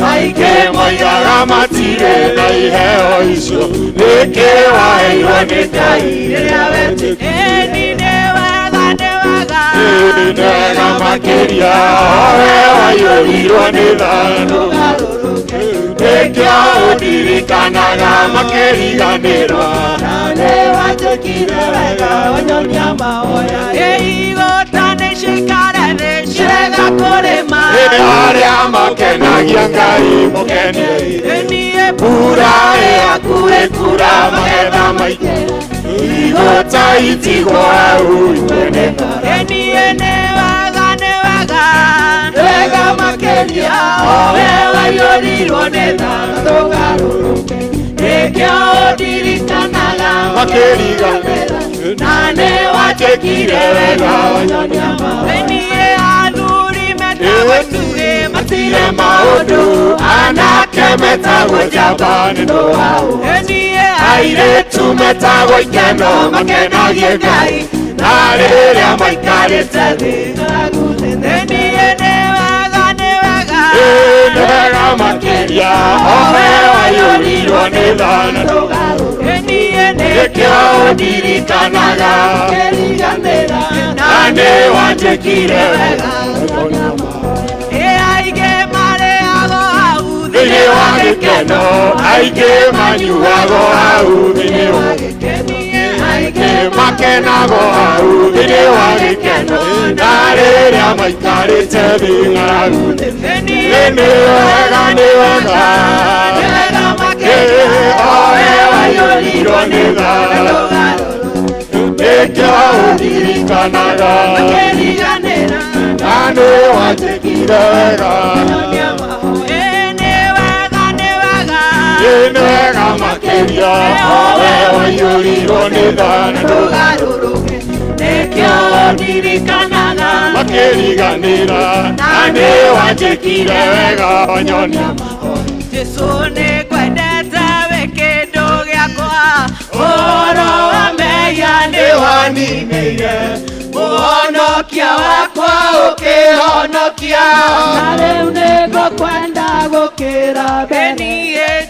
Aingĩ moigaga matirĩ na iheo icio, nĩkĩ waheirwo nĩ Ngai rĩrĩa wetĩkirie. Ĩni nĩ wega, nĩ wega, Nĩ wega makĩria owe waiyũrirwo nĩ tha Nĩkĩo ũndirikanaga makĩriganĩrwo, na nĩ wanjĩkire wega wanyonia mahoya. Igũta nĩ cikare thĩ cirega kũrĩma. Arĩa makenagia Ngai mũkeniei, Ĩni mbura ĩhakuhĩ kura magetha maingĩ, igũta itigwo hau itwene. Ĩni nĩ wega, nĩ wega, Nĩ wega makĩria owe waiyũrirwo nĩ tha na ndũgarũrũke, nĩkĩo ũndirikanaga makĩriganĩra, na nĩ wanjĩkire wega wanyonia mahoya. Ĩni athuri metagwo itugĩ Matirĩ maũndũ, anake metagwo njamba nĩ ũndũ wa ũhoti. Ĩni Airĩtu metagwo ikeno makenagie Ngai, na rĩrĩa maikarĩte thĩ Ĩni nĩ wega, nĩ wega, nĩ wega makĩria owe waiyũrirwo nĩ tha na ndũgarũrũke, Ĩni nĩkĩo ũndirikanaga na nĩ wanjĩkire wega wanyonia mahoya. Ĩ aingĩ marĩagwo hau Thĩinĩ wa gĩkeno aingĩ manyuagwo hau, thĩinĩ wa gĩkeno aingĩ makenagwo hau, thĩinĩ wa gĩkeno na rĩrĩa maikarĩte thĩ ng'aragu. Ĩni Nĩ wega, nĩ wega, owe waiyũrirwo nĩ tha, nĩkĩo ũndirikanaga na nĩ wanjĩkire wega. Nĩ wega, nĩ wega, Nĩ wega makĩria owe waiyũrirwo nĩ tha na ndũgarũrũke, nĩkĩo ũndirikanaga makĩriganĩra, na nĩ wanjĩkire wega wanyonia mahoya. Jesũ nĩ ngwendete wĩ kĩndũ gĩakwa, ũhoro wa mehia nĩ Nĩwaninĩire mũhonokia wakwa ũkĩhonokia. Na rĩu nĩngũkwenda gũkĩra mbere. Ĩni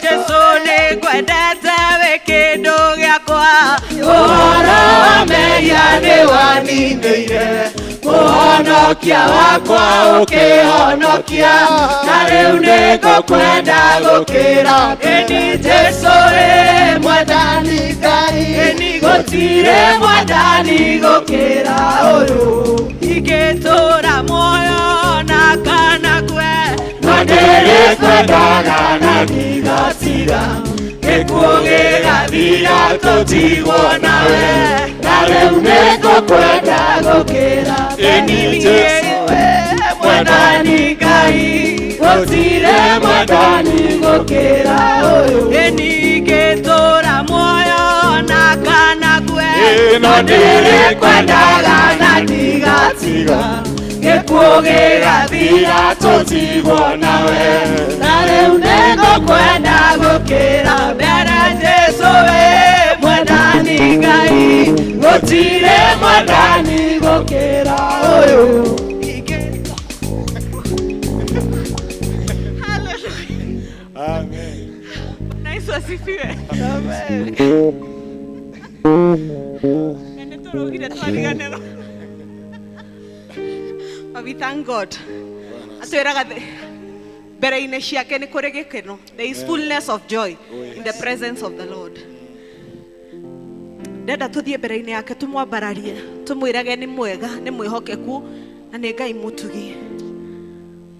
Jesũ nĩ ngwendete wĩ kĩndũ gĩakwa, ũhoro wa mehia nĩ waninĩire mũhonokia wakwa ũkĩhonokia, na rĩu nĩngũkwenda gũkĩra mbere. Ĩni Jesũ ĩ mwendani Ngai, ĩni gũtirĩ mwendani gũkĩra ũyũ, ingĩtũũra muoyo na kana kwe, Na ndĩrĩkwendaga na ndigatiga. Gĩkuũ gĩgathira tũtigwo nawe na rĩu nĩngũkwenda gũkĩra Ĩni Jesũ we Mwathani Ngai gũtirĩ mwathani gũkĩra ũyũ ĩni ngĩtũũra muoyo na kana ngue no ndĩrĩkwendaga na ndigatiga gĩkuũ gĩgathira tũtigwo nawe na rĩu nĩngũkwenda gũkĩra mbere Jesũ we Mwathani Ngai gũtirĩ mwathani gũkĩra ũyũ. Amen. Bwana Yesu asifiwe. Amen. Na nĩtũrũgire twariganĩrwo. But we thank God. Atwĩraga mbere-inĩ ciake nĩ kũrĩ gĩkeno. There is fullness of joy in the presence of the Lord. Ndenda tũthiĩ mbere-inĩ yake tũmwambararie, tũmwĩrage nĩ mwega, nĩ mwĩhokeku na nĩ Ngai mũtugi.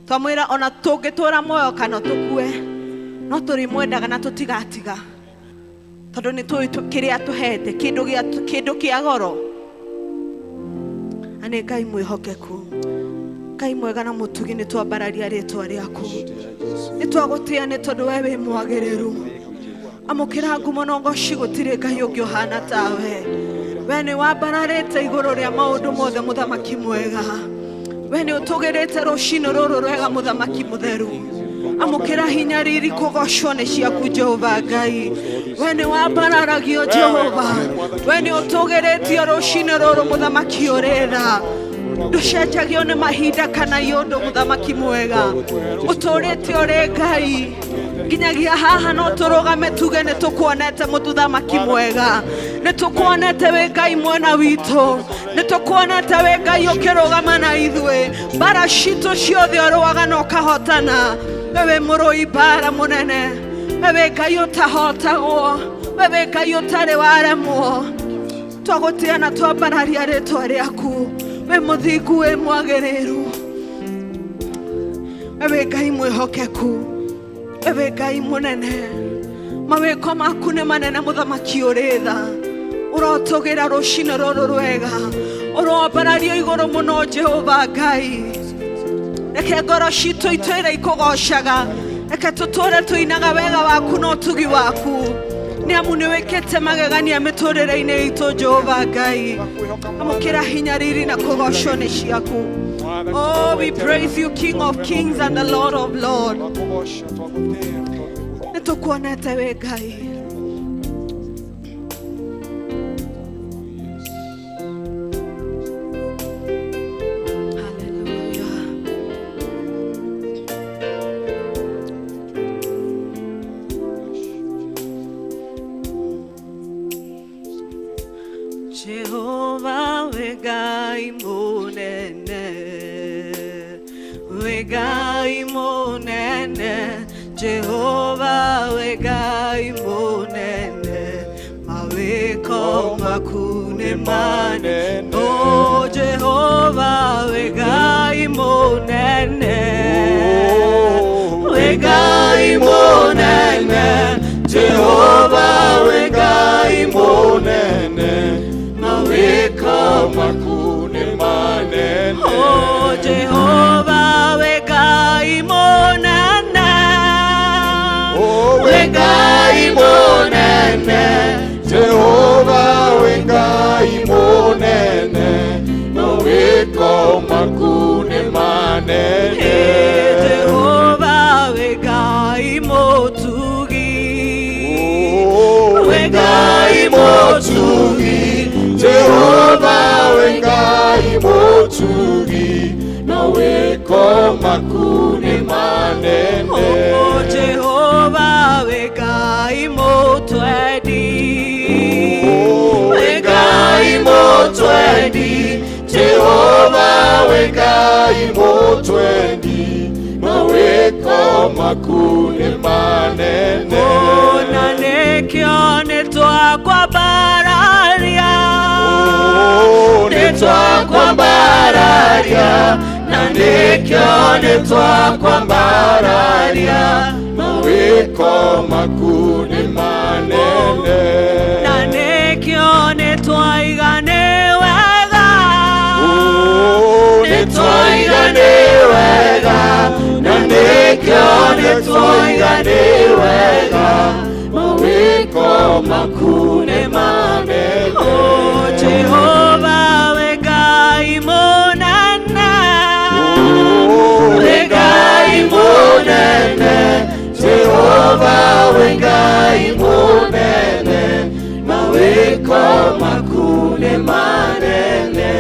Twamwĩra ona tũngĩtũra muoyo kana tũkue, no tũrĩmwendaga na tũtigatiga. Tondũ nĩ tũĩ kĩrĩa atũhete, kĩndũ kĩa goro. Na nĩ Ngai mwĩhokeku. Ngai mwega na mũtugi, nĩ twambararia rĩtwa rĩaku. Nĩ twagũtĩa nĩ tondũ we wĩ mwagĩrĩru. Amũkĩra ngumo na ũgoci, gũtirĩ Ngai ũngĩ ũhana tawe. We nĩ wambararĩte igũrũ rĩa maũndũ mothe, mũthamaki mwega. We nĩ ũtũgĩrĩte rũcinĩ rũrũ rwega, mũthamaki mũtheru. Amũkĩra hinya riri kũgocwo nĩ ciaku Jehova Ngai. We nĩ wambararagio Jehova. We nĩ ũtũgĩrĩtio rũcinĩ rũrũ, mũthamaki ũrĩ tha. Ndũcenjagio nĩ mahinda kana iũndũ, mũthamaki mwega. Ũtũũrĩte ũrĩ Ngai nginyagia haha, no tũrũgame tuge nĩ tũkuonete mũthamaki mwega. Nĩ tũkuonete wĩ Ngai mwena witũ. Nĩ tũkuonete wĩ Ngai ũkĩrũgama na ithuĩ. Mbara citũ ciothe ũrũaga na ũkahotana. We wĩ mũrũi mbara mũnene. We wĩ Ngai ũtahotagwo. We wĩ Ngai ũtarĩ waremwo. Twagũtĩa na twambararia rĩtwa rĩaku. We mũthingu, wĩ mwagĩrĩru. We wĩ Ngai mwĩhokeku. We wĩ Ngai mũnene. Mawĩko maku nĩ manene, mũthamaki ũrĩ tha. Ũrotũgĩra rũcinĩ rũrũ rwega. Ũroambarario igũrũ mũno Jehova Ngai. Reke ngoro citũ itwĩre ikũgocaga. Reke tũtũre tũinaga wega waku na ũtugi waku. Nĩ amu nĩ wĩkĩte magegania mĩtũrĩre-inĩ itũ Jehova Ngai. Amũkĩra hinya riri na kũgocwo nĩ ciaku. Oh, we praise you, King of Kings and the Lord of Lords. Nĩ tũkuonete wĩ Ngai. Hallelujah. Jehova wĩ Ngai mũnene, wĩ Ngai mũnene, Jehova wĩ Ngai mũnene, mawĩko maku nĩ manene. Oh, Jehova wĩ Ngai mũnene, wĩ Ngai mũnene, Jehova wĩ Ngai mũnene, mawĩko maku nĩ manene. Oh, Jehova wĩ Ngai mũnene, Oh, wĩ Ngai mũnene, Jehova wĩ Ngai mũnene, mawĩko maku nĩ manene. Jehova wĩ Ngai mũtugi, Oh, wĩ Ngai mũtugi, Jehova wĩ Ngai mũtugi, mawĩko maku nĩ manene. Oh, Jehova wĩ Ngai mũtwendi, Oh, wĩ Ngai mũtwendi, Jehova wĩ Ngai mũtwendi, mawĩko maku nĩ manene. Oh, na nĩkĩo nĩ twakwambararia, Oh, nĩ twakwambararia, na nĩkĩo nĩ twakwambararia, mawĩko Mawĩko maku nĩ manene na nĩkĩo nĩtwaiga nĩ wega nĩtwaiga nĩ wega na nĩkĩo nĩtwaiga nĩ wega mawĩko maku nĩ manene Oh Jehova wĩ Ngai mũnene wĩ Ngai mũnene Jehova wĩ Ngai mũnene mawĩko maku nĩ manene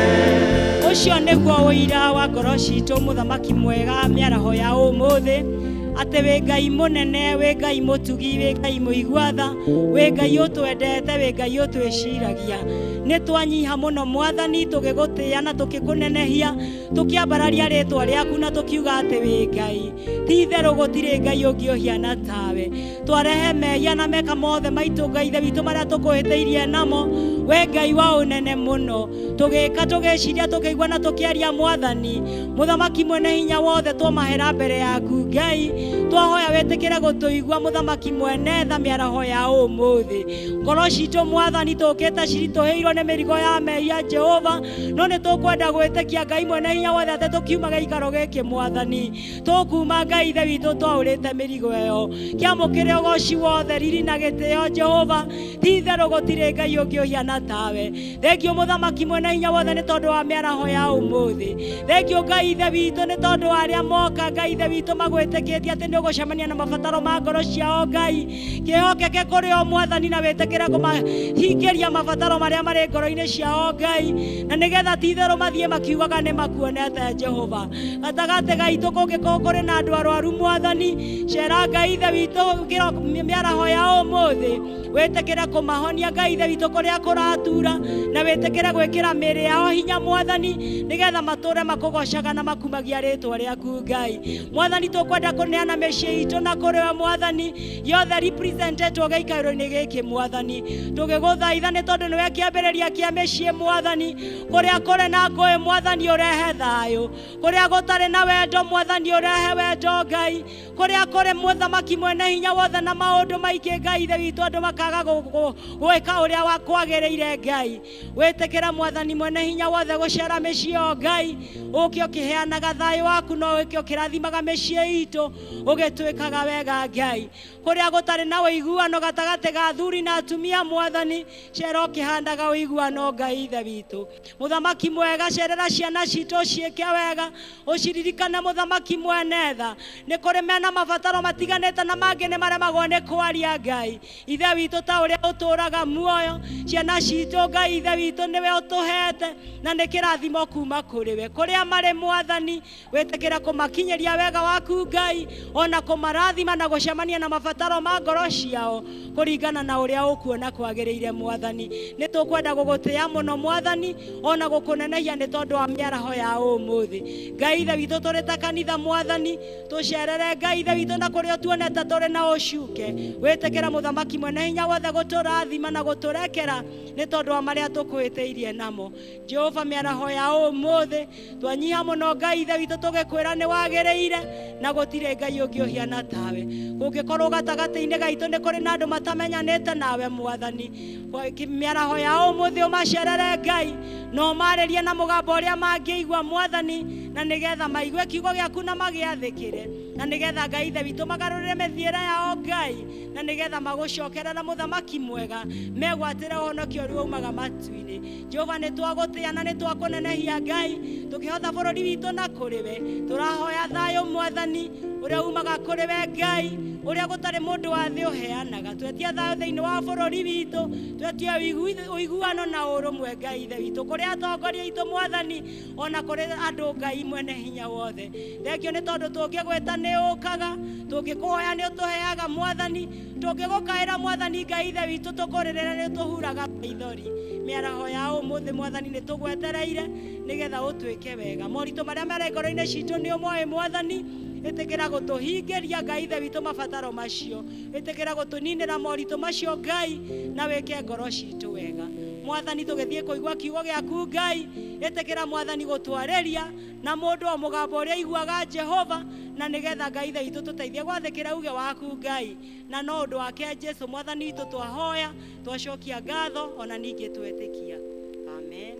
Ũcio nĩguo ũira wa ngoro citũ mũthamaki mwega mĩaraho ya ũmũthĩ atĩ wĩ Ngai mũnene wĩ Ngai mũtugi wĩ Ngai mũigua tha wĩ Ngai ũtwendete wĩ Ngai ũtwĩciragia nĩ twanyiha mũno mwathani tũgĩgũtĩĩa na tũkĩkũnenehia tũkĩambararia rĩtwa rĩaku na tũkiuga atĩ wĩ Ngai ti itherũ gũtirĩ Ngai ũngĩ ũhiana tawe twarehe mehia na meka mothe maitũ Ngai ithe witũ marĩa tũkũhĩtĩirie namo we Ngai wa ũnene mũno tũgĩka tũgĩciria tũkĩigua na tũkĩaria mwathani mũthamaki mwene hinya wothe twamahera mbere yaku Ngai twahoya wĩtĩkĩre gũtũigua mũthamaki mwene tha mĩaraho ya ũmũthĩ ngoro citũ mwathani tũkĩte ciritũhĩirwo nĩ mĩrigo ya mehia Jehova no nĩ tũkwenda gwĩtĩkia Ngai mwene hinya wothe atĩ tũkiuma gĩikaro gĩkĩ mwathani tũkuma Ngai ithe witũ twaũrĩte mĩrigo ĩyo kĩamũkĩre ũgoci wothe riri na gĩtĩo Jehova ti itherũ gũtirĩ Ngai ũngĩ ũhiana tawe thengio mũthamaki mwene hinya wothe nĩ tondũ wa mĩaraho ya ũmũthĩ thengio Ngai ithe witũ nĩ tondũ wa arĩa moka Ngai ithe witũ magwĩtĩkĩtie atĩ nĩ ũgũcemania na mabataro ma ngoro ciao Ngai kĩhokeke kũrĩ o mwathani na wĩtĩkĩre kũmahingĩria mabataro marĩa marĩ ngoro-inĩ ciao Ngai na nĩgetha ti itherũ mathiĩ makiugaga nĩ makuonete Jehova gatagatĩ gaitũ kũngĩkorwo kũrĩ na andũ arwaru mwathani cera Ngai ithe witũ mĩaraho ya ũmũthĩ wĩtĩkĩre kũmahonia Ngai ithe witũ kũrĩa kũratura na wĩtĩkĩre gwĩkĩra mĩĩrĩ yao hinya mwathani nĩgetha matũre makũgocaga na makumagia rĩtwa rĩaku Ngai mwathani tũkwenda kũneana mĩciĩ itũ na kũrĩ we mwathani yothe representetwo gĩikaro-inĩ gĩkĩ mwathani tũgĩgũthaitha nĩ tondũ nĩwe kĩambĩrĩria kĩa mĩciĩ mwathani kũrĩa kũrĩ na ngũĩ mwathani ũrehe thayũ kũrĩa gũtarĩ na wendo mwathani ũrehe wendo Ngai kũrĩa kũrĩ mũthamaki mwene hinya wothe na maũndũ maingĩ Ngai ithe witũ andũ makaga gwĩka ũrĩa kwagĩrĩire Ngai wĩtĩkĩra mwathani mwene hinya wothe gũcera mĩciĩ o Ngai ũke ũkĩheanaga thayũ waku no ũke ũkĩrathimaga mĩciĩ itũ ũgĩtwĩkaga wega Ngai kũrĩa gũtarĩ na ũiguano gatagatĩ ga athuri na atumia mwathani cera ũkĩhandaga ũiguano Ngai ithe witũ mũthamaki mwega cerera ciana citũ ciĩke wega ũciririkane mũthamaki mwene tha nĩ kũrĩ mena mabataro matiganĩte na mangĩ nĩ maremagwo nĩ kwaria Ngai ithe witũ ta ũrĩa ũtũraga muoyo ciana citũ Ngai ithe witũ nĩwe ũtũhete na nĩ kĩrathimo kuma kũrĩ we kũrĩa marĩ mwathani wĩtĩkĩra kũmakinyĩria wega waku Ngai ona kũmarathima na gũcemania na mabataro ma ngoro ciao kũringana na ũrĩa ũkuona kwagĩrĩire mwathani nĩ tũkwenda gũgũtĩĩa mũno mwathani ona gũkũnenehia nĩ tondũ wa mĩaraho ya ũmũthĩ Ngai ithe witũ tũrĩ ta kanitha mwathani tũcerere Ngai ithe witũ na kũrĩa tuonete tũrĩ na ũcuke wĩtĩkĩra mũthamaki mwene hinya wothe gũtũrathima na gũtũrekera nĩ tondũ wa marĩa tũkwĩtĩirie namo Jehova mĩaraho ya ũmũthĩ twanyiha mũno Ngai ithe witũ tũgĩkwĩra nĩ wagĩrĩire na gũtirĩ Ngai ũngĩ ũhiana tawe kũngĩkorwo gatagatĩ-inĩ gaitũ nĩ kũrĩ na andũ matamenyanĩte nawe mwathani mĩaraho ya ũmũthĩ ũmacerere Ngai no marĩrie na mũgambo ũrĩa mangĩigua mwathani na nĩgetha maigue kiugo gĩaku na magĩathĩkĩre na nĩgetha Ngai ithe witũ magarũrĩre mĩthiĩre yao Ngai na nĩgetha magũcokerera mũthamaki mwega megwatĩre ũhonokio ũrĩa umaga matu-inĩ Jehova nĩ twagũtĩĩa na nĩ twakũnenehia Ngai tũkĩhotha bũrũri witũ na kũrĩ we tũrahoya thayũ mwathani ũrĩa umaga kũrĩ we Ngai ũrĩa gũtarĩ mũndũ wa thĩ ũheanaga twetia thayũ thĩinĩ wa bũrũri witũ twetia ũiguano na ũrũmwe Ngai ithe witũ kũrĩ atongoria aitũ mwathani ona kũrĩ andũ Ngai mwene hinya wothe thengio nĩ tondũ tũngĩgwĩta nĩ ũkaga tũngĩkũhoya nĩ ũtũheaga mwathani tũngĩgũkaĩra mwathani Ngai ithe witũ tũkũrĩrĩra nĩ ũtũhuraga maithori mĩaraho ya ũmũthĩ mwathani nĩ tũgwetereire nĩgetha ũtwĩke wega moritũ marĩa marĩ ngoro-inĩ citũ nĩ ũmoĩ mwathani ĩtĩkĩra gũtũhingĩria Ngai ithe witũ mabataro macio ĩtĩkĩra gũtũninĩra moritũ macio Ngai na wĩke ngoro citũ wega mwathani tũgĩthiĩ kũigua kiugo gĩaku Ngai ĩtĩkĩra mwathani gũtwarĩria na mũndũ o mũgambo ũrĩa aiguaga Jehova Na nĩgetha Ngai ithe witũ tũteithie gwathĩkĩra uge waku Ngai. Na no ũndũ wake Jesu mwathani witũ twahoya, twacokia ngatho ona ningĩ twetĩkia. Amen.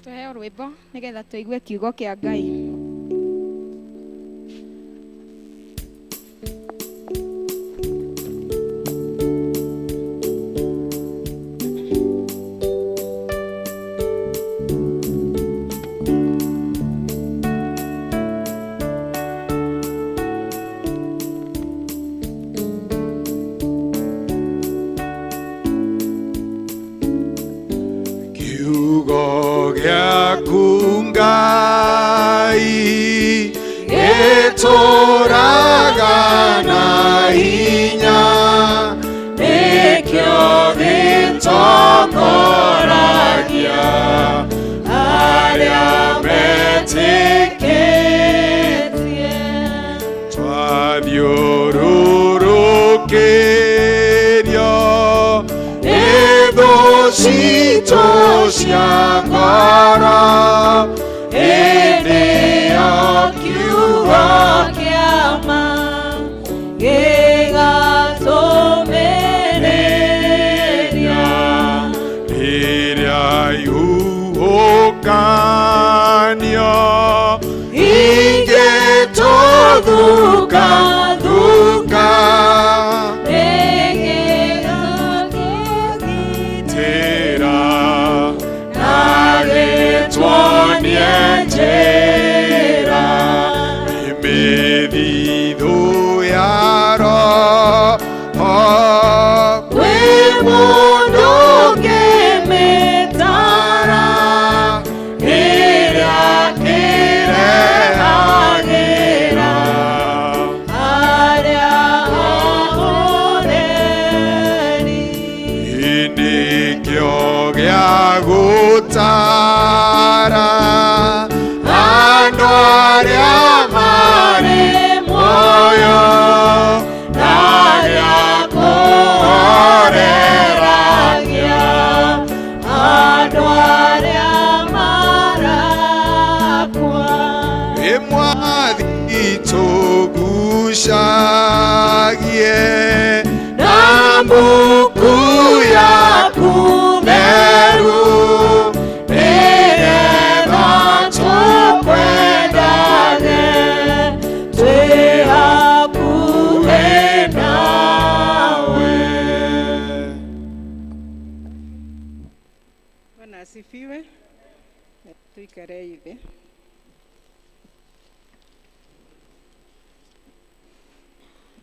Tuheo rwĩmbo nĩgetha tũigue kiugo kĩa Ngai.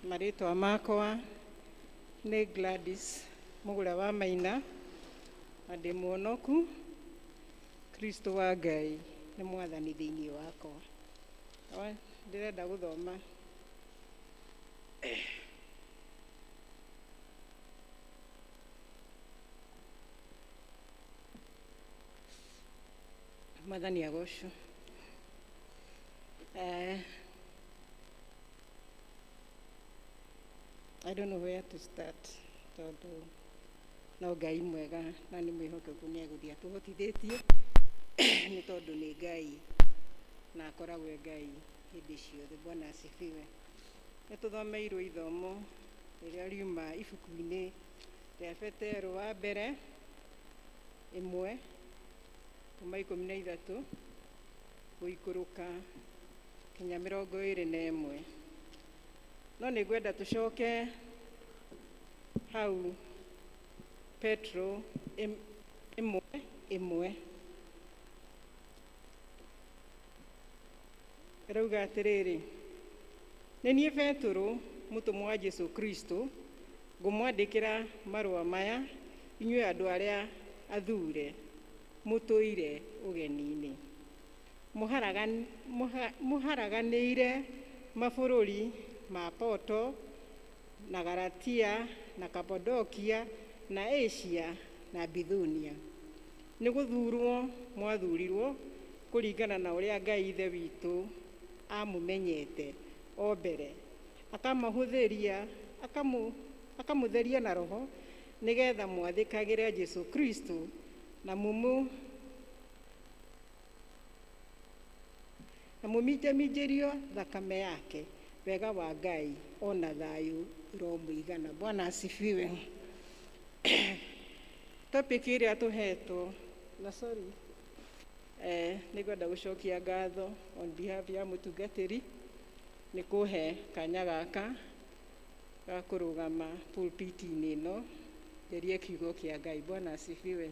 Marĩtwa makwa nĩ Gladys Mũgũra wa Maina na ndĩ mũonoku. Kristo wa Ngai nĩ mwathani thĩinĩ wakwa. Ndĩrenda gũthoma Mwathani agocwo. I don't know where to start. Tondũ no Ngai mwega na nĩ mwĩhokeku nĩ egũthiĩ atũhotithĩtie nĩ tondũ nĩ Ngai na akoragwo e Ngai hĩndĩ ciothe. Bwana asifiwe. Nĩ tũthomeirwo ithomo rĩrĩa riuma ibuku-inĩ rĩa Petero wa mbere 1 kuma 13 gũikũrũka kinya 21. No nĩ ngwenda tũcoke hau Petro 1:1. Ĩrauga atĩrĩrĩ, nĩ niĩ Petero mũtũmwo wa Jesu Kristo, ngũmwandĩkĩra marũa maya inyuĩ andũ arĩa athure mũtũire ũgeni-inĩ, mũharaganĩire mabũrũri ma Poto na Galatia na Kapadokia na Asia na Bithunia. Nĩ gũthurwo mwathurirwo kũringana na ũrĩa Ngai Ithe witũ amũmenyete o mbere, akamũtheria na Roho nĩgetha mwathĩkagĩre Jesu Kristo Na mũminjaminjĩrio thakame yake, wega wa Ngai ona thayũ iromũigana. Bwana asifiwe. Topic ĩrĩa tũhetwo na sorry, nĩngwenda gũcokia ngatho on behalf ya mũtungatĩri nĩ kũhe kanya gaka ga kũrũgama pulpit-inĩ ĩno njarie kiugo kĩa Ngai. Bwana asifiwe.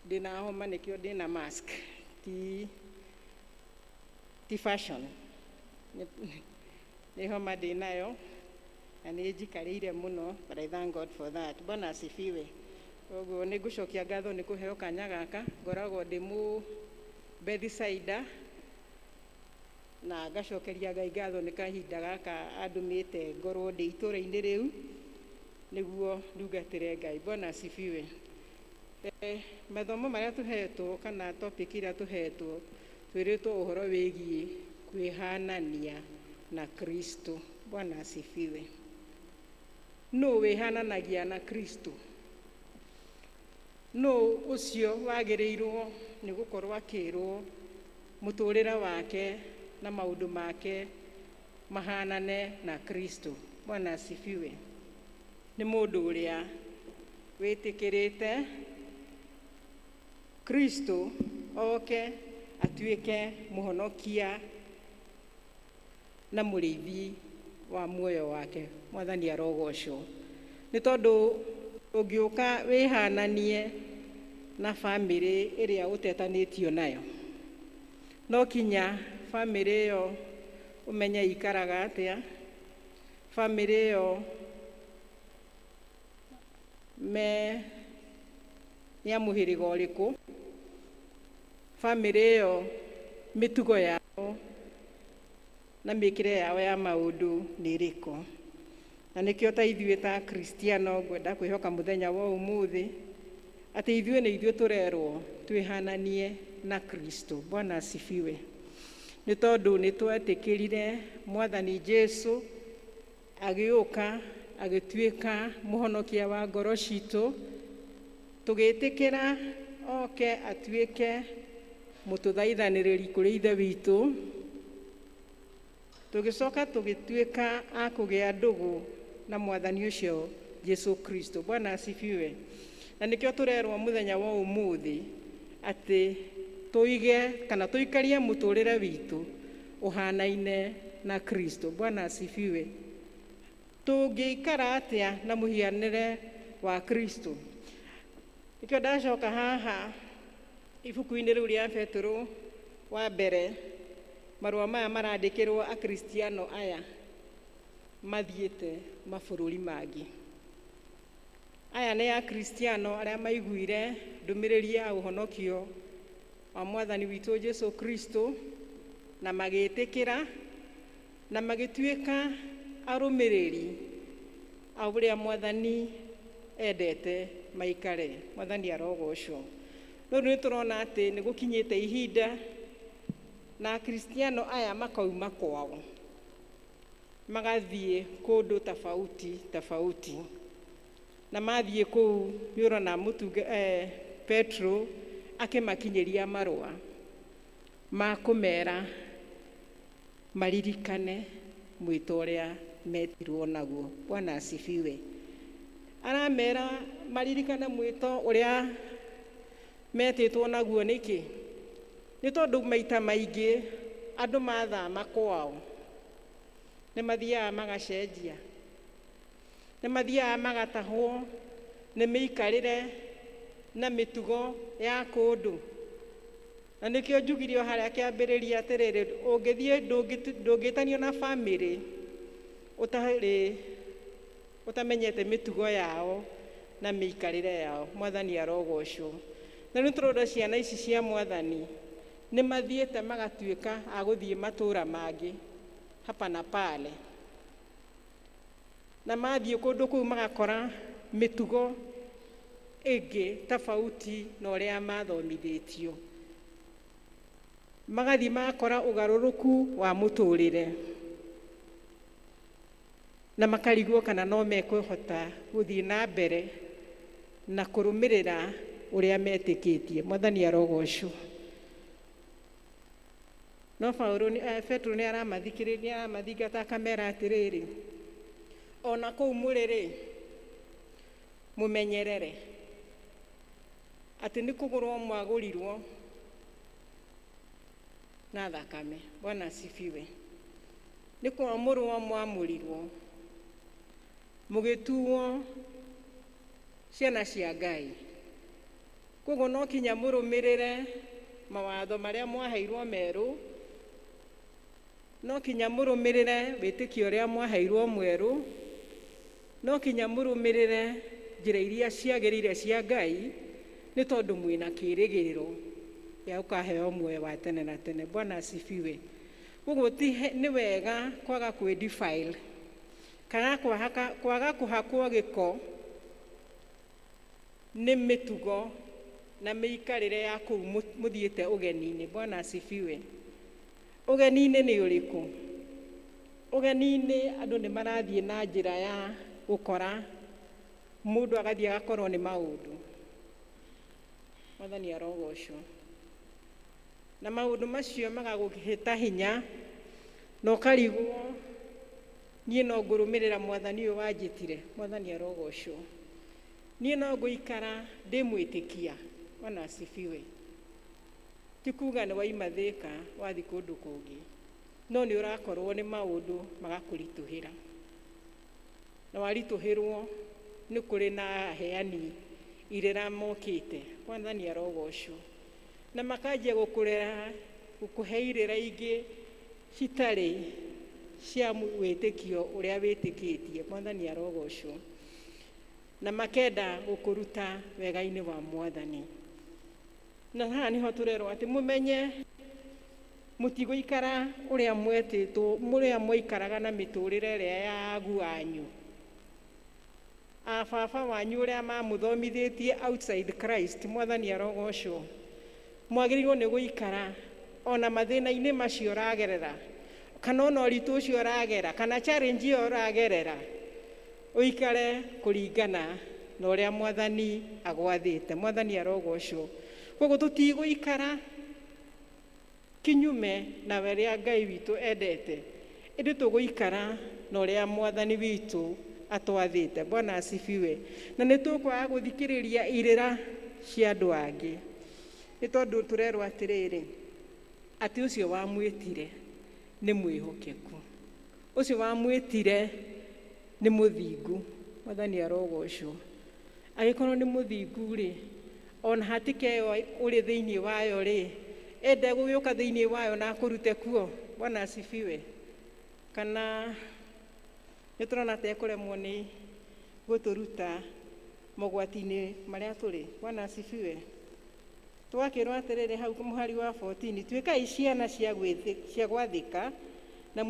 Ndĩna homa nĩkĩo ndĩna mask, ti fashion, nĩ homa ndĩnayo na nĩ njikarĩire mũno, but I thank God for that. Bwana asifiwe. Koguo nĩ ngũcokia ngatho nĩ kũheo kanya gaka. Ngoragwo ndĩ mũ Bethisaida na ngacokeria Ngai ngatho nĩ kahinda gaka andũmĩte ngorwo ndĩ itũũra-inĩ rĩu nĩguo ndungatĩre Ngai. Bwana asifiwe. Mathomo marĩa tũhetwo kana topic ĩrĩa tũhetwo, twĩrĩtwo ũhoro wĩgiĩ kwĩhanania na Kristo. Bwana asifiwe. Nũ wĩhananagia na Kristo? Nũ ũcio wagĩrĩirwo nĩ gũkorwo akĩrwo mũtũrĩre wake na maũndũ make mahanane na Kristo? Bwana asifiwe. Nĩ mũndũ ũrĩa wĩtĩkĩrĩte Kristo oke atuĩke mũhonokia na mũrĩithi wa muoyo wake. Mwathani arogocwo. Nĩ tondũ ũngĩũka wĩhananie na bamĩrĩ ĩrĩa ũtetanĩtio nayo, no kinya bamĩrĩ ĩyo ũmenye ikaraga atĩa, bamĩrĩ ĩyo me nĩ a mũhĩrĩga ũrĩkũ, bamĩrĩ ĩyo mĩtugo yao na mĩkĩre yao ya maũndũ nĩ ĩrĩkũ. Na nĩkĩo ta ithuĩ ta Akristiano ngwenda kwĩhoka mũthenya wa ũmũthĩ atĩ ithuĩ nĩ ithuĩ tũrerwo twĩhananie na Kristo. Bwana asifiwe. Nĩ tondũ nĩ twetĩkĩrire Mwathani Jesu agĩũka agĩtuĩka mũhonokia wa ngoro citũ, tũgĩtĩkĩra oke atuĩke mũtũthaithanĩrĩri kũrĩ Ithe witũ, tũgĩcoka tũgĩtuĩka a kũgĩa ndũgũ na Mwathani ũcio Jesu Kristo. Bwana asifiwe. Na nĩkĩo tũrerwo mũthenya wa ũmũthĩ atĩ tũige kana tũikarie mũtũrĩre witũ ũhanaine na Kristo. Bwana asifiwe. Tũngĩikara atĩa na mũhianĩre wa Kristo? Nĩkĩo ndacoka haha ibuku-inĩ rĩu rĩa Petero wa mbere, marũa maya marandĩkĩrwo Akristiano aya mathiĩte mabũrũri mangĩ. Aya nĩ Akristiano arĩa maiguire ndũmĩrĩri ya ũhonokio wa Mwathani witũ Jesu Kristo na magĩtĩkĩra na magĩtuĩka arũmĩrĩri a ũrĩa Mwathani endete maikare. Mwathani arogocwo. No rĩu nĩtũrona atĩ nĩ gũkinyĩte ihinda na Akristiano aya makauma kwao magathiĩ kũndũ tofauti tofauti, na mathiĩ kũu nĩ ũrona Petro akĩmakinyĩria marũa ma kũmera maririkane mwĩto ũrĩa metirwo naguo. Bwana asifiwe. Aramera maririkane mwĩto ũrĩa metĩtwo naguo nĩkĩ? Nĩ tondũ maita maingĩ andũ mathama kwao nĩ mathiaga magacenjia, nĩ mathiaga magatahwo nĩ mĩikarĩre na mĩtugo ya kũndũ. Na nĩkĩo njugire o harĩa kĩambĩrĩria atĩrĩrĩ, ũngĩthiĩ ndũngĩtanio na bamĩrĩ ũtamenyete mĩtugo yao na mĩikarĩre yao. Mwathani arogocwo. Na rĩu tũrona ciana ici cia Mwathani nĩ mathiĩte magatuĩka a gũthiĩ matũũra mangĩ hapa na pale, na mathiĩ kũndũ kũu magakora mĩtugo ĩngĩ tofauti na ũrĩa mathomithĩtio, magathiĩ magakora ũgarũrũku wa mũtũrĩre na makarigwo kana no mekũhota gũthiĩ na mbere na kũrũmĩrĩra ũrĩa metĩkĩtie. Mwathani arogocwo. No Paulo Petro nĩ aramathikĩrĩria, aramathingata akamera atĩrĩrĩ, ona kũu mũrĩ rĩ, mũmenyerere atĩ nĩ kũgũrwo mwagũrirwo na thakame. Bwana asifiwe. Nĩ kwamũrwo mwamũrirwo mũgĩtuo ciana cia Ngai. Koguo no kinya mũrũmĩrĩre mawatho marĩa mwaheirwo merũ, no kinya mũrũmĩrĩre wĩtĩkio ũrĩa mwaheirwo mwerũ, no kinya mũrũmĩrĩre njĩra iria ciagĩrĩire cia Ngai, nĩ tondũ mwĩna kĩĩrĩgĩrĩro gĩa gũkaheo muoyo wa tene na tene. Bwana asifiwe. Koguo ti nĩ wega kwaga kwĩ-defile kana kwaga kũhakwo gĩko nĩ mĩtugo na mĩikarĩre ya kũu mũthiĩte ũgeni-inĩ. Bwana asifiwe. Ũgeni-inĩ nĩ ũrĩkũ? Ũgeni-inĩ andũ nĩ marathiĩ na njĩra ya gũkora mũndũ agathiĩ agakorwo nĩ maũndũ. Mwathani arogocwo. Na maũndũ macio magagũhĩta hinya na ũkarigwo niĩ no ngũrũmĩrĩra mwathani ũyũ wanjĩtire. Mwathani arogocwo. Niĩ no ngũikara ndĩ mwĩtĩkia. Bwana asifiwe. Ti kuga nĩ waima Thĩka wathiĩ kũndũ kũngĩ, no nĩ ũrakorwo nĩ maũndũ magakũritũhĩra, na waritũhĩrwo nĩ kũrĩ na aheani irĩra mokĩte. Mwathani arogocwo. Na makanjia gũkũrera gũkũhe irĩra ingĩ citarĩ cia wĩtĩkio ũrĩa wĩtĩkĩtie. Mwathani arogocwo. Na makenda gũkũruta wega-inĩ wa mwathani. Na haha nĩho tũrerwo atĩ mũmenye mũtigũikara ũrĩa mwetĩtwo, ũrĩa mwaikaraga na mĩtũrĩre ĩrĩa ya agu anyu, a baba wanyu ũrĩa mamũthomithĩtie outside Christ. Mwathani arogocwo. Mwagĩrĩirwo nĩ gũikara ona mathĩna-inĩ macio ũragerera, kana ona ũritũ ũcio ũragera, kana challenge ĩyo ũragerera, ũikare kũringana na ũrĩa mwathani agwathĩte. Mwathani arogocwo. Koguo tũtigũikara kinyume na ũrĩa Ngai witũ endete, ĩndĩ tũgũikara na ũrĩa mwathani witũ atwathĩte. Bwana asifiwe. Na nĩ tũkwaga gũthikĩrĩria irĩra cia andũ angĩ, nĩ tondũ tũrerwo atĩrĩrĩ, atĩ ũcio wamwĩtire nĩ mwĩhokeku, ũcio wamwĩtire nĩ mũthingu. Mwathani arogocwo. Angĩkorwo nĩ mũthingu rĩ, ona hatĩka ĩyo ũrĩ thĩinĩ wayo rĩ, ende gũgĩũka thĩinĩ wayo na akũrute kuo. Bwana asifiwe. Kana nĩ tũrona ta ekũremwo nĩ gũtũruta mogwati-inĩ marĩa tũrĩ. Bwana asifiwe. Twakĩrwo atĩrĩrĩ hau mũhari wa 14, tuĩkai ciana cia gwathĩka na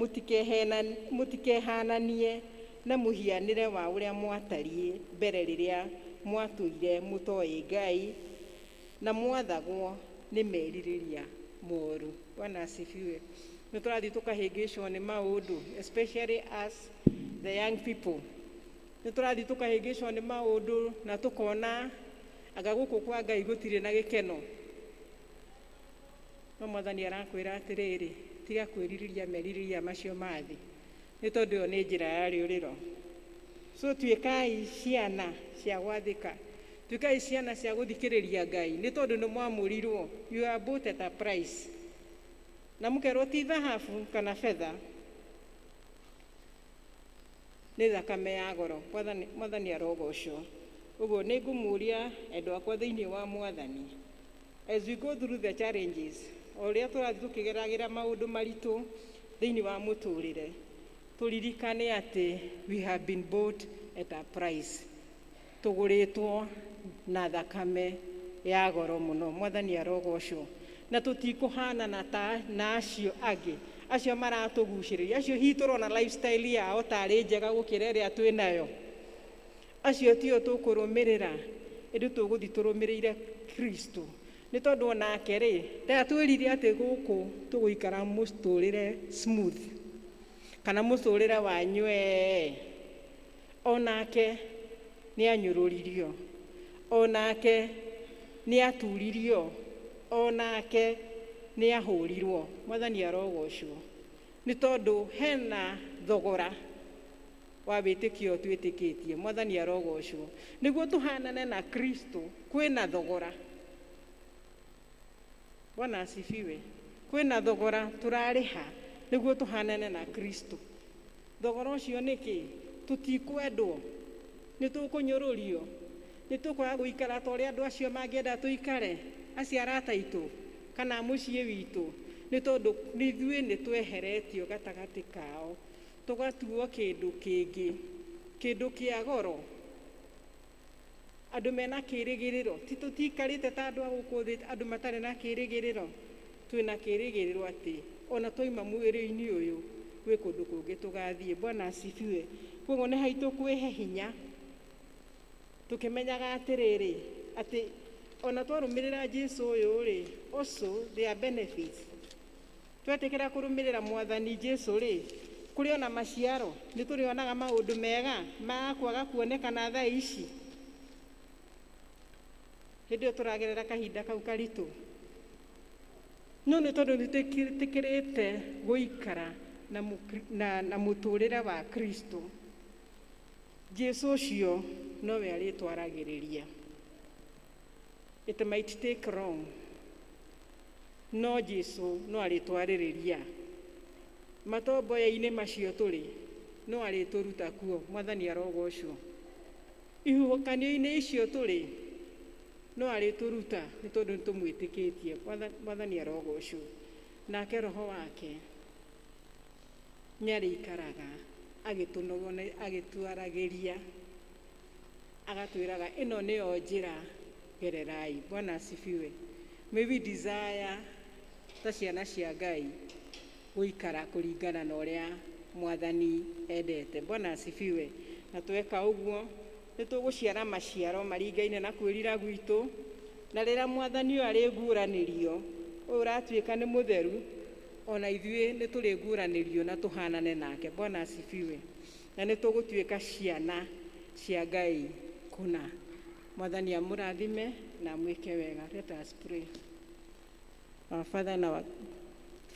mũtikehananie na mũhianĩre wa ũrĩa mwatariĩ mbere rĩrĩa mwatũire mũtoĩ Ngai na mwathagwo nĩ merirĩria moru. Bwana asifiwe. Nĩ tũrathiĩ tũkahĩngĩcwo nĩ maũndũ, especially as the young people. Nĩ tũrathiĩ tũkahĩngĩcwo nĩ maũndũ na tũkona anga gũkũ kwa Ngai gũtirĩ na gĩkeno. No mwathani arakwĩra atĩrĩrĩ, tiga kwĩrirĩria merirĩria macio ma thĩ, nĩ tondũ ĩyo nĩ njĩra ya rĩũrĩro. So tuĩkai ciana cia gwathĩka, tuĩkai ciana cia gũthikĩrĩria Ngai, nĩ tondũ nĩ mwamũrirwo. You are bought at a price. Na mũkerwo ti thahabu kana betha, nĩ thakame ya goro. Mwathani arogocwo. Ũguo nĩ ngũmũria endwa akwa thĩinĩ wa mwathani, as we go through the challenges, o ũrĩa tũrathiĩ tũkĩgeragĩra maũndũ maritũ thĩinĩ wa mũtũrĩre, tũririkane atĩ we have been bought at a price. Tũgũrĩtwo na thakame ya goro mũno. Mwathani arogocwo. Na tũtikũhanana ta na acio angĩ, acio maratũgucĩrĩria, acio hihi tũrona lifestyle yao tarĩ njega gũkĩra ĩrĩa twĩ nayo, acio tio tũkũrũmĩrĩra, ĩndĩ tũgũthiĩ tũrũmĩrĩire Kristo. Nĩ tondũ onake rĩ, ndatwĩrire atĩ gũkũ tũgũikara mũtũrĩre smooth kana mũtũrĩre wa nywee. Onake nĩ anyũrũririo, onake Nĩ aturirio, onake nĩ ahũrirwo. Mwathani arogocwo nĩ tondũ hena thogora wa wĩtĩkio twĩtĩkĩtie. Mwathani arogocwo. Nĩguo tũhanane na Kristo kwĩna thogora. Bwana asifiwe. Kwĩna thogora tũrarĩha nĩguo tũhanane na Kristo. Thogora ũcio nĩ kĩ? Tũtikwendwo, nĩ tũkũnyũrũrio, nĩ tũkwaga gũikara ta ũrĩa andũ acio mangĩenda tũikare, acio arata aitũ kana mũciĩ witũ, nĩ tondũ ithuĩ nĩ tweheretio gatagatĩ kao, tũgatuo kĩndũ kĩngĩ, kĩndũ kĩa goro. Andũ mena kĩrĩgĩrĩro, ti tũtiikarĩte ta andũ a gũkũ thĩ, andũ matarĩ na kĩrĩgĩrĩro. Twĩna kĩrĩgĩrĩro atĩ ona twaima mwĩrĩ-inĩ ũyũ gwĩ kũndũ kũngĩ tũgathiĩ. Bwana asifiwe. Koguo nĩ haitũ kwĩhe hinya tũkĩmenyaga atĩrĩrĩ, atĩ ona twarũmĩrĩra Jesu ũyũ rĩ, also there are benefits. Twetĩkĩra kũrũmĩrĩra Mwathani Jesu rĩ, kũrĩ ona maciaro, nĩ tũrĩonaga maũndũ mega ma kwaga kuonekana thaa ici. Hĩndĩ ĩyo tũragerera kahinda kau karitũ, no nĩ tondũ nĩ twĩtĩkĩrĩte gũikara na mũtũrĩre wa Kristo, Jesu ũcio nowe arĩtwaragĩrĩria. It might take long, no Jesu no arĩtwarĩrĩria. Matomboya-inĩ macio tũrĩ, no arĩtũruta kuo. Mwathani arogocwo. Ihuhũkanio-inĩ icio tũrĩ, no arĩtũruta nĩ tondũ nĩ tũmwĩtĩkĩtie. Mwathani arogocwo. Nake roho wake nĩ arĩikaraga agĩtwaragĩria, agatwĩraga ĩno nĩyo njĩra, gererai. Bwana asifiwe. May we desire ta ciana cia Ngai gũikara kũringana na ũrĩa Mwathani endete. Bwana asifiwe. Na tweka ũguo nĩ tũgũciara maciaro maringaine na kwĩrira gwitũ, na rĩrĩa Mwathani ũyũ arĩguũranĩrio, ũyũ ũratuĩka nĩ mũtheru, ona ithuĩ nĩ tũrĩguũranĩrio na tũhanane nake. Bwana asifiwe. Na nĩ tũgũtuĩka ciana cia Ngai kũna. Mwathani amũrathime na amwĩke wega. Let us pray. Our Father and our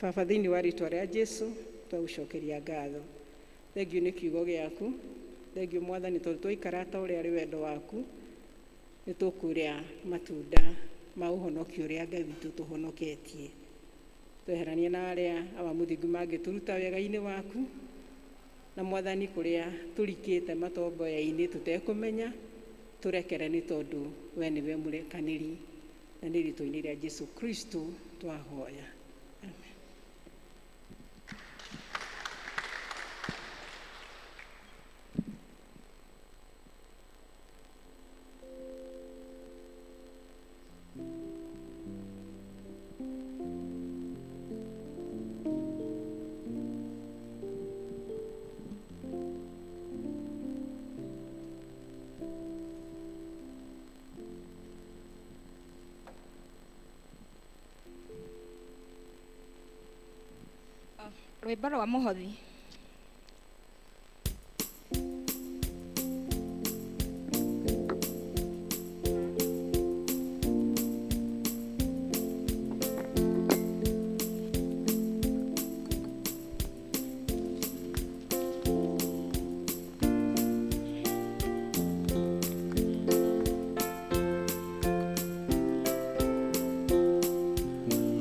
Baba, thĩinĩ wa rĩtwa rĩa Jesu twagũcokeria ngatho. Thengiũ nĩ kiugo gĩaku. Thengiũ Mwathani tondũ twaikara ta ũrĩa arĩ wendo waku, nĩ tũkũrĩa matunda ma ũhonokio ũrĩa Ngai witũ tũhonoketie. Tweheranie na arĩa awa mũthingu mangĩtũruta wega-inĩ waku, na Mwathani kũrĩa tũrikĩte matomboya-inĩ tũtekũmenya, tũrekere nĩ tondũ we nĩwe mũrekanĩri, na nĩ rĩtwa-inĩ rĩa Jesu Kristo twahoya. Amen. Rwĩmbo rwa mũhothi.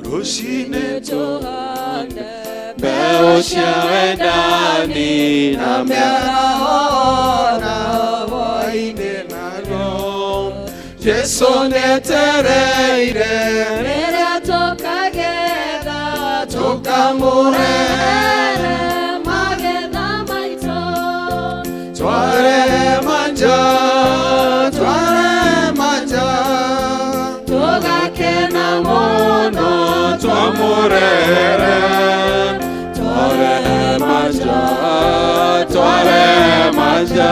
Rũcinĩ tũhande mbeũ cia wendani na mĩaraho na hwaĩ-inĩ naguo Jesu nĩetereire rĩrĩa tũkagetha tũkamũrehere magetha maitũ, tware manja, tware manja, tũgakena mũno twamũrehere, tware manja, tware manja,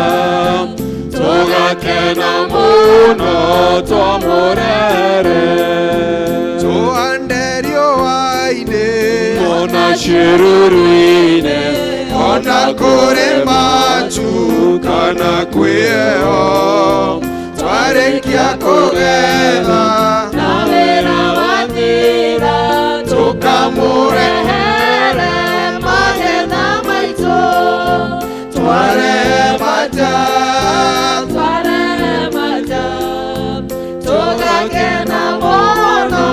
tũgakena mũno twamũrehere. Tũhande riũa-inĩ ona ciĩruru-inĩ, ona kũrĩ matu kana kwĩ heho, twarĩkia Kũgetha na wĩra wathira tũkamũrehere magetha maitũ. Tware maja, tware maja, tũgakena mũno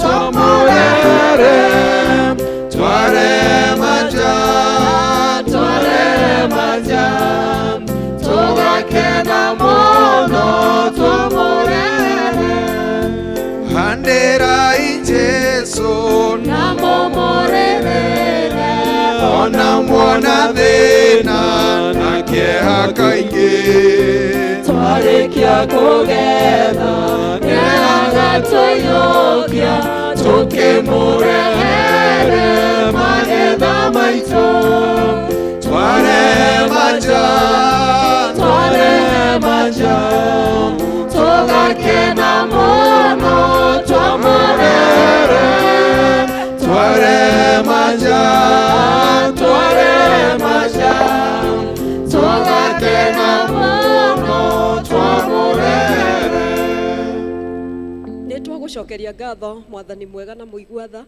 twamũrehere. Tware maja, tware maja, tũgakena mũno twamũrehere. Handerai Jesu na mũmũrĩrĩre, ona muona thĩna na kĩeha kaingĩ. Twarĩkia kũgetha nĩagatũiyũkia tũkĩmũrehere magetha maitũ. Tware maja, tware maja, tũgakena mũno twamũrehere. Tware maja, tware maja, tũgakena mũno twamũrehere. Nĩ twagũcokeria ngatho mwathani mwega na mũigua tha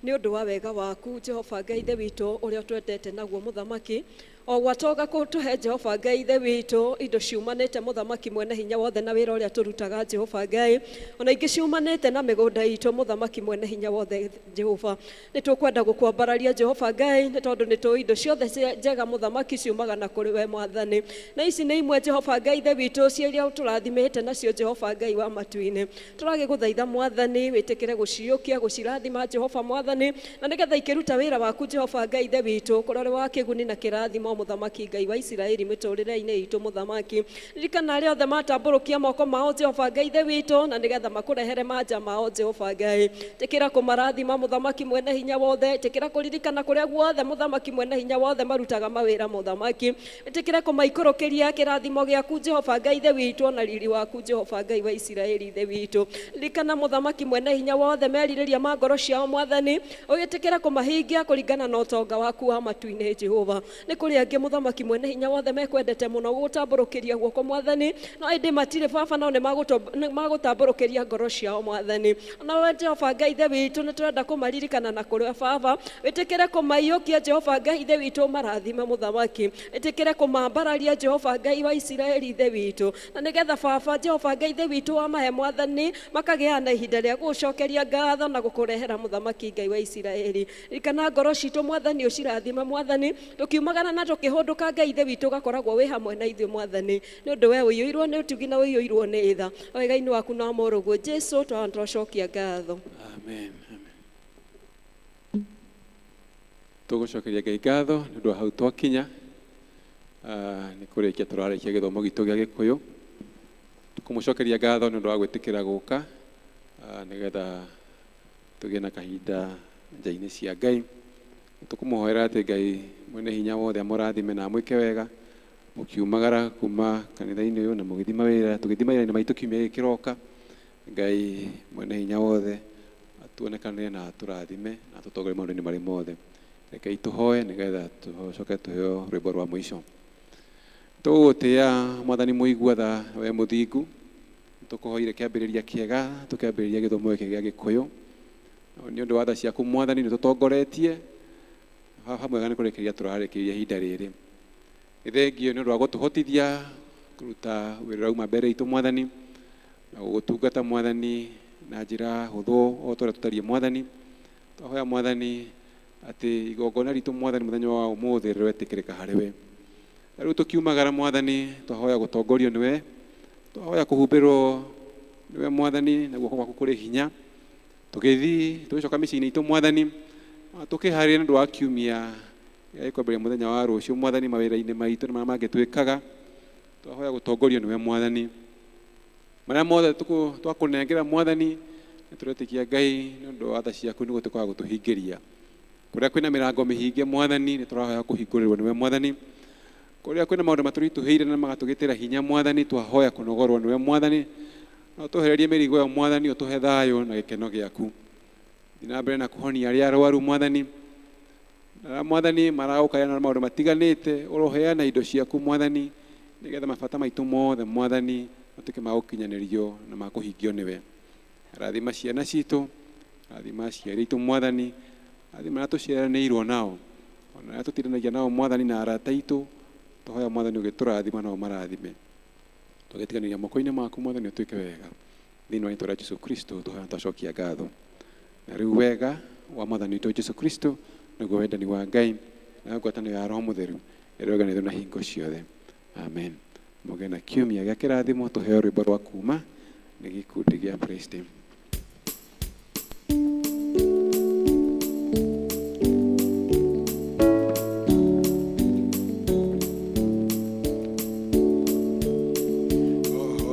nĩ ũndũ wa wega waku Jehova Ngai Ithe witũ ũrĩa ũtwendete naguo mũthamaki. O gwatoga kũtũhe Jehova Ngai Ithe witũ indo ciumanĩte mũthamaki mwene hinya wothe na wĩra ũrĩa tũrutaga Jehova Ngai, ona ingĩ ciumanĩte na mĩgũnda itũ mũthamaki mwene hinya wothe Jehova. Nĩ tũkwenda gũkwambararia Jehova Ngai nĩ tondũ nĩ tũĩ indo ciothe njega mũthamaki ciumaga na kũrĩ we mwathani, na ici nĩ imwe Jehova Ngai Ithe witũ cia iria ũtũrathimĩte nacio Jehova Ngai wa matu-inĩ. Tũragĩgũthaitha mwathani wĩtĩkĩre gũciũkia gũcirathima Jehova mwathani, na nĩgetha ikĩruta wĩra waku Jehova Ngai Ithe witũ kũrore wa kĩguni na kĩrathimo mũthamaki Ngai wa Isiraeli mĩtũrĩre-inĩ itũ mũthamaki. Ririkana arĩa othe matambũrũkia moko mao Jehova Ngai Ithe witũ, na nĩgetha makũrehere manja mao Jehova Ngai. Tĩkĩra kũmarathima mũthamaki mwene hinya wothe, tĩkĩra kũririkana kũrĩa guothe mũthamaki mwene hinya wothe marutaga mawĩra mũthamaki. Tĩkĩra kũmaikũrũkĩria kĩrathimo gĩaku Jehova Ngai Ithe witũ na riri waku Jehova Ngai wa Isiraeli Ithe witũ. Ririkana mũthamaki mwene hinya wothe merirĩria ma ngoro ciao mwathani, ũgĩtĩkĩra kũmahingia kũringana na ũtonga waku wa matu-inĩ Jehova. Nĩ kũrĩ angĩ mũthamaki mwene hinya wothe mekwendete mũno gũgũtambũrũkĩria guoko mwathani, no ĩndĩ matirĩ baba, no nĩ magũtambũrũkĩria ngoro ciao mwathani. Nawe Jehova Ngai Ithe witũ nĩ tũrenda kũmaririkana na kũrĩ baba, wĩtĩkĩre kũmaiyũkia Jehova Ngai Ithe witũ marathime mũthamaki, wĩtĩkĩre kũmambararia Jehova Ngai wa Isiraeli Ithe witũ, na nĩgetha baba Jehova Ngai Ithe witũ wamahe mwathani makagĩa na ihinda rĩa gũgũcokeria ngatho na gũkũrehera mũthamaki Ngai wa Isiraeli. Ririkana ngoro citũ mwathani, ũcirathime mwathani, tũkiumagara na tũkĩhũndũka Ngai Ithe witũ ũgakoragwo wĩ hamwe na ithuĩ mwathani, nĩ ũndũ we ũiyũirwo nĩ ũtugi na ũiyũirwo nĩ tha. Wega-inĩ waku na mũrũguo Jesu twacokia ngatho. Amen. Tũgũcokeria Ngai ngatho nĩ ũndũ wa hau twakinya. Nĩ kũrĩkia tũrarĩkia gĩthomo gitũ gĩa Gĩkũyũ. Tũkũmũcokeria ngatho nĩ ũndũ wa gwĩtĩkĩra gũka nĩgetha tũgĩe na kahinda nja-inĩ cia Ngai. Tũkũmũhoera atĩ Ngai mwene hinya wothe amũrathime na amwĩke wega mũkiumagara kuma kanitha-inĩ ũyũ na mũgĩthiĩ mawĩra, tũgĩthiĩ mawĩra-inĩ maitũ kiumia gĩkĩ kĩroka. Ngai mwene hinya wothe atuonekanĩre na atũrathime na atũtongorie maũndũ-inĩ marĩ mothe. Rekei tũhoe nĩgetha tũcoke tũheo rwĩmbo rwa mũico. Tũgũgũtĩĩa mwathani mũigua tha we mũthingu, tũkũhoire kĩambĩrĩria kĩega tũkĩambĩrĩria gĩthomo gĩkĩ gĩa Gĩkũyũ. Nĩ ũndũ wa tha ciaku mwathani nĩ tũtongoretie haha mwega nĩ kũrĩkĩrĩria tũrarĩkĩrĩria ihinda rĩrĩ. Nĩ thengio nĩ ũndũ wa gũtũhotithia kũruta wĩra ũrĩa uma mbere itũ mwathani, na gũgũtungata mwathani na njĩra hũthũ o ta ũrĩa tũtariĩ mwathani. Twahoya mwathani atĩ igongona ritũ mwathani mũthenya wa ũmũthĩ rĩroetĩkĩrĩka harĩ we. Rĩu tũkiumagara mwathani twahoya gũtongorio nĩwe, twahoya kũhumbĩrwo nĩwe mwathani na guoko gwaku kũrĩ hinya. Tũgĩthiĩ tũgĩcoka mĩciĩ-inĩ itũ mwathani, tũkĩharĩria nĩ ũndũ wa kiumia gĩa kwambĩrĩria mũthenya wa rũciũ mwathani mawĩra-inĩ maitũ na marĩa mangĩ twĩkaga. Twahoya gũtongorio nĩwe mwathani. Marĩa mothe twakũnengera mwathani nĩ tũretĩkia Ngai nĩ ũndũ wa tha ciaku nĩ gũtuĩka wa gũtũhingĩria. Kũrĩa kwĩna mĩrango mĩhinge mwathani nĩ tũrahoya kũhingũrĩrwo nĩwe mwathani. Kũrĩa kwĩna maũndũ matũritũhĩire na magatũgĩtĩra hinya mwathani twahoya kũnogorwo nĩwe mwathani. Na ũtwehererie mĩrigo ĩyo mwathani, ũtũhe thayũ na gĩkeno gĩaku. Thiĩ na mbere na kũhonia arĩa arwaru mwathani. Na mwathani maraũkaya na maũndũ matiganĩte, ũroheana indo ciaku mwathani nĩgetha mabata maitũ mothe mwathani Matuĩke ma gũkinyanĩrio na ma kũhingio nĩwe. Rathima ciana citũ, rathima aciari aitũ Mwathani, rathima arĩa tũciaranĩirwo nao, ona arĩa tũtindanagia nao Mwathani na arata aitũ, tũhoya Mwathani ũgĩtũrathima nao marathime. Tũgĩtiganĩria moko-inĩ maku Mwathani ũtuĩke wega. Thĩinĩ wa rĩtwa rĩa Jesu Kristo tũhoya twacokia ngatho. Na rĩu wega wa Mwathani witũ Jesu Kristo naguo wendani wa Ngai na ngwatanĩro ya Roho Mũtheru ĩroganĩrwo na hingo ciothe. Amen. Mũgĩe na kiumia gĩa kĩrathimo, tũheo rwĩmbo rwa kuma nĩ gĩkundi gĩa Praise Team.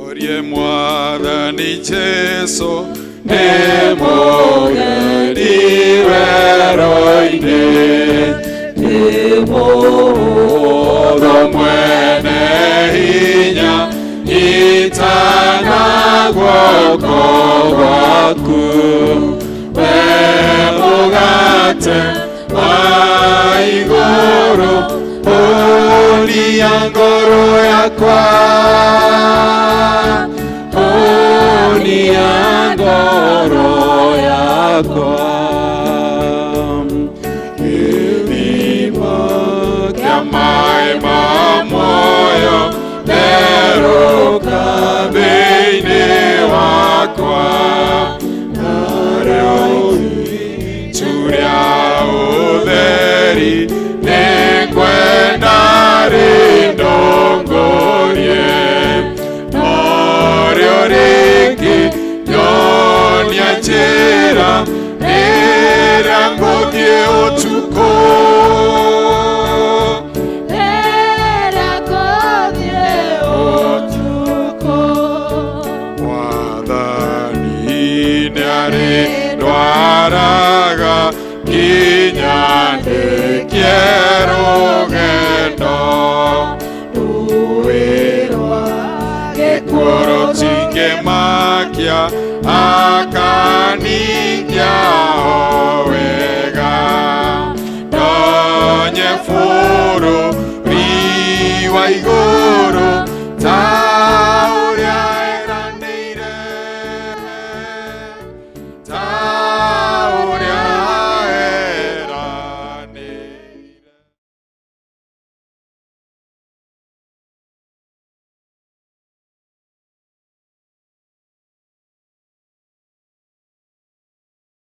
Orie Mwathani Jesu nĩ mũgeni werũ-inĩ, nĩ mũndũ mwene hinya, nyitana guoko gwaku, we mũgate wa igũrũ, honia ngoro yakwa, honia ngoro yakwa. Gĩthima kĩa maĩ ma muoyo therũka thĩinĩ wakwa, narĩo itu rĩa ũtheri nĩngwenda rĩndongorie, norĩo rĩngĩ nyonia njĩra ĩrĩa ngũthiĩ ũtukũ. Mwathani nĩarĩndwaraga nginya ndĩkie rũgendo, rũĩ rwa gĩkuũ rũtingĩmakia, akaningia o wega, ndonye bũrũri wa igũrũ.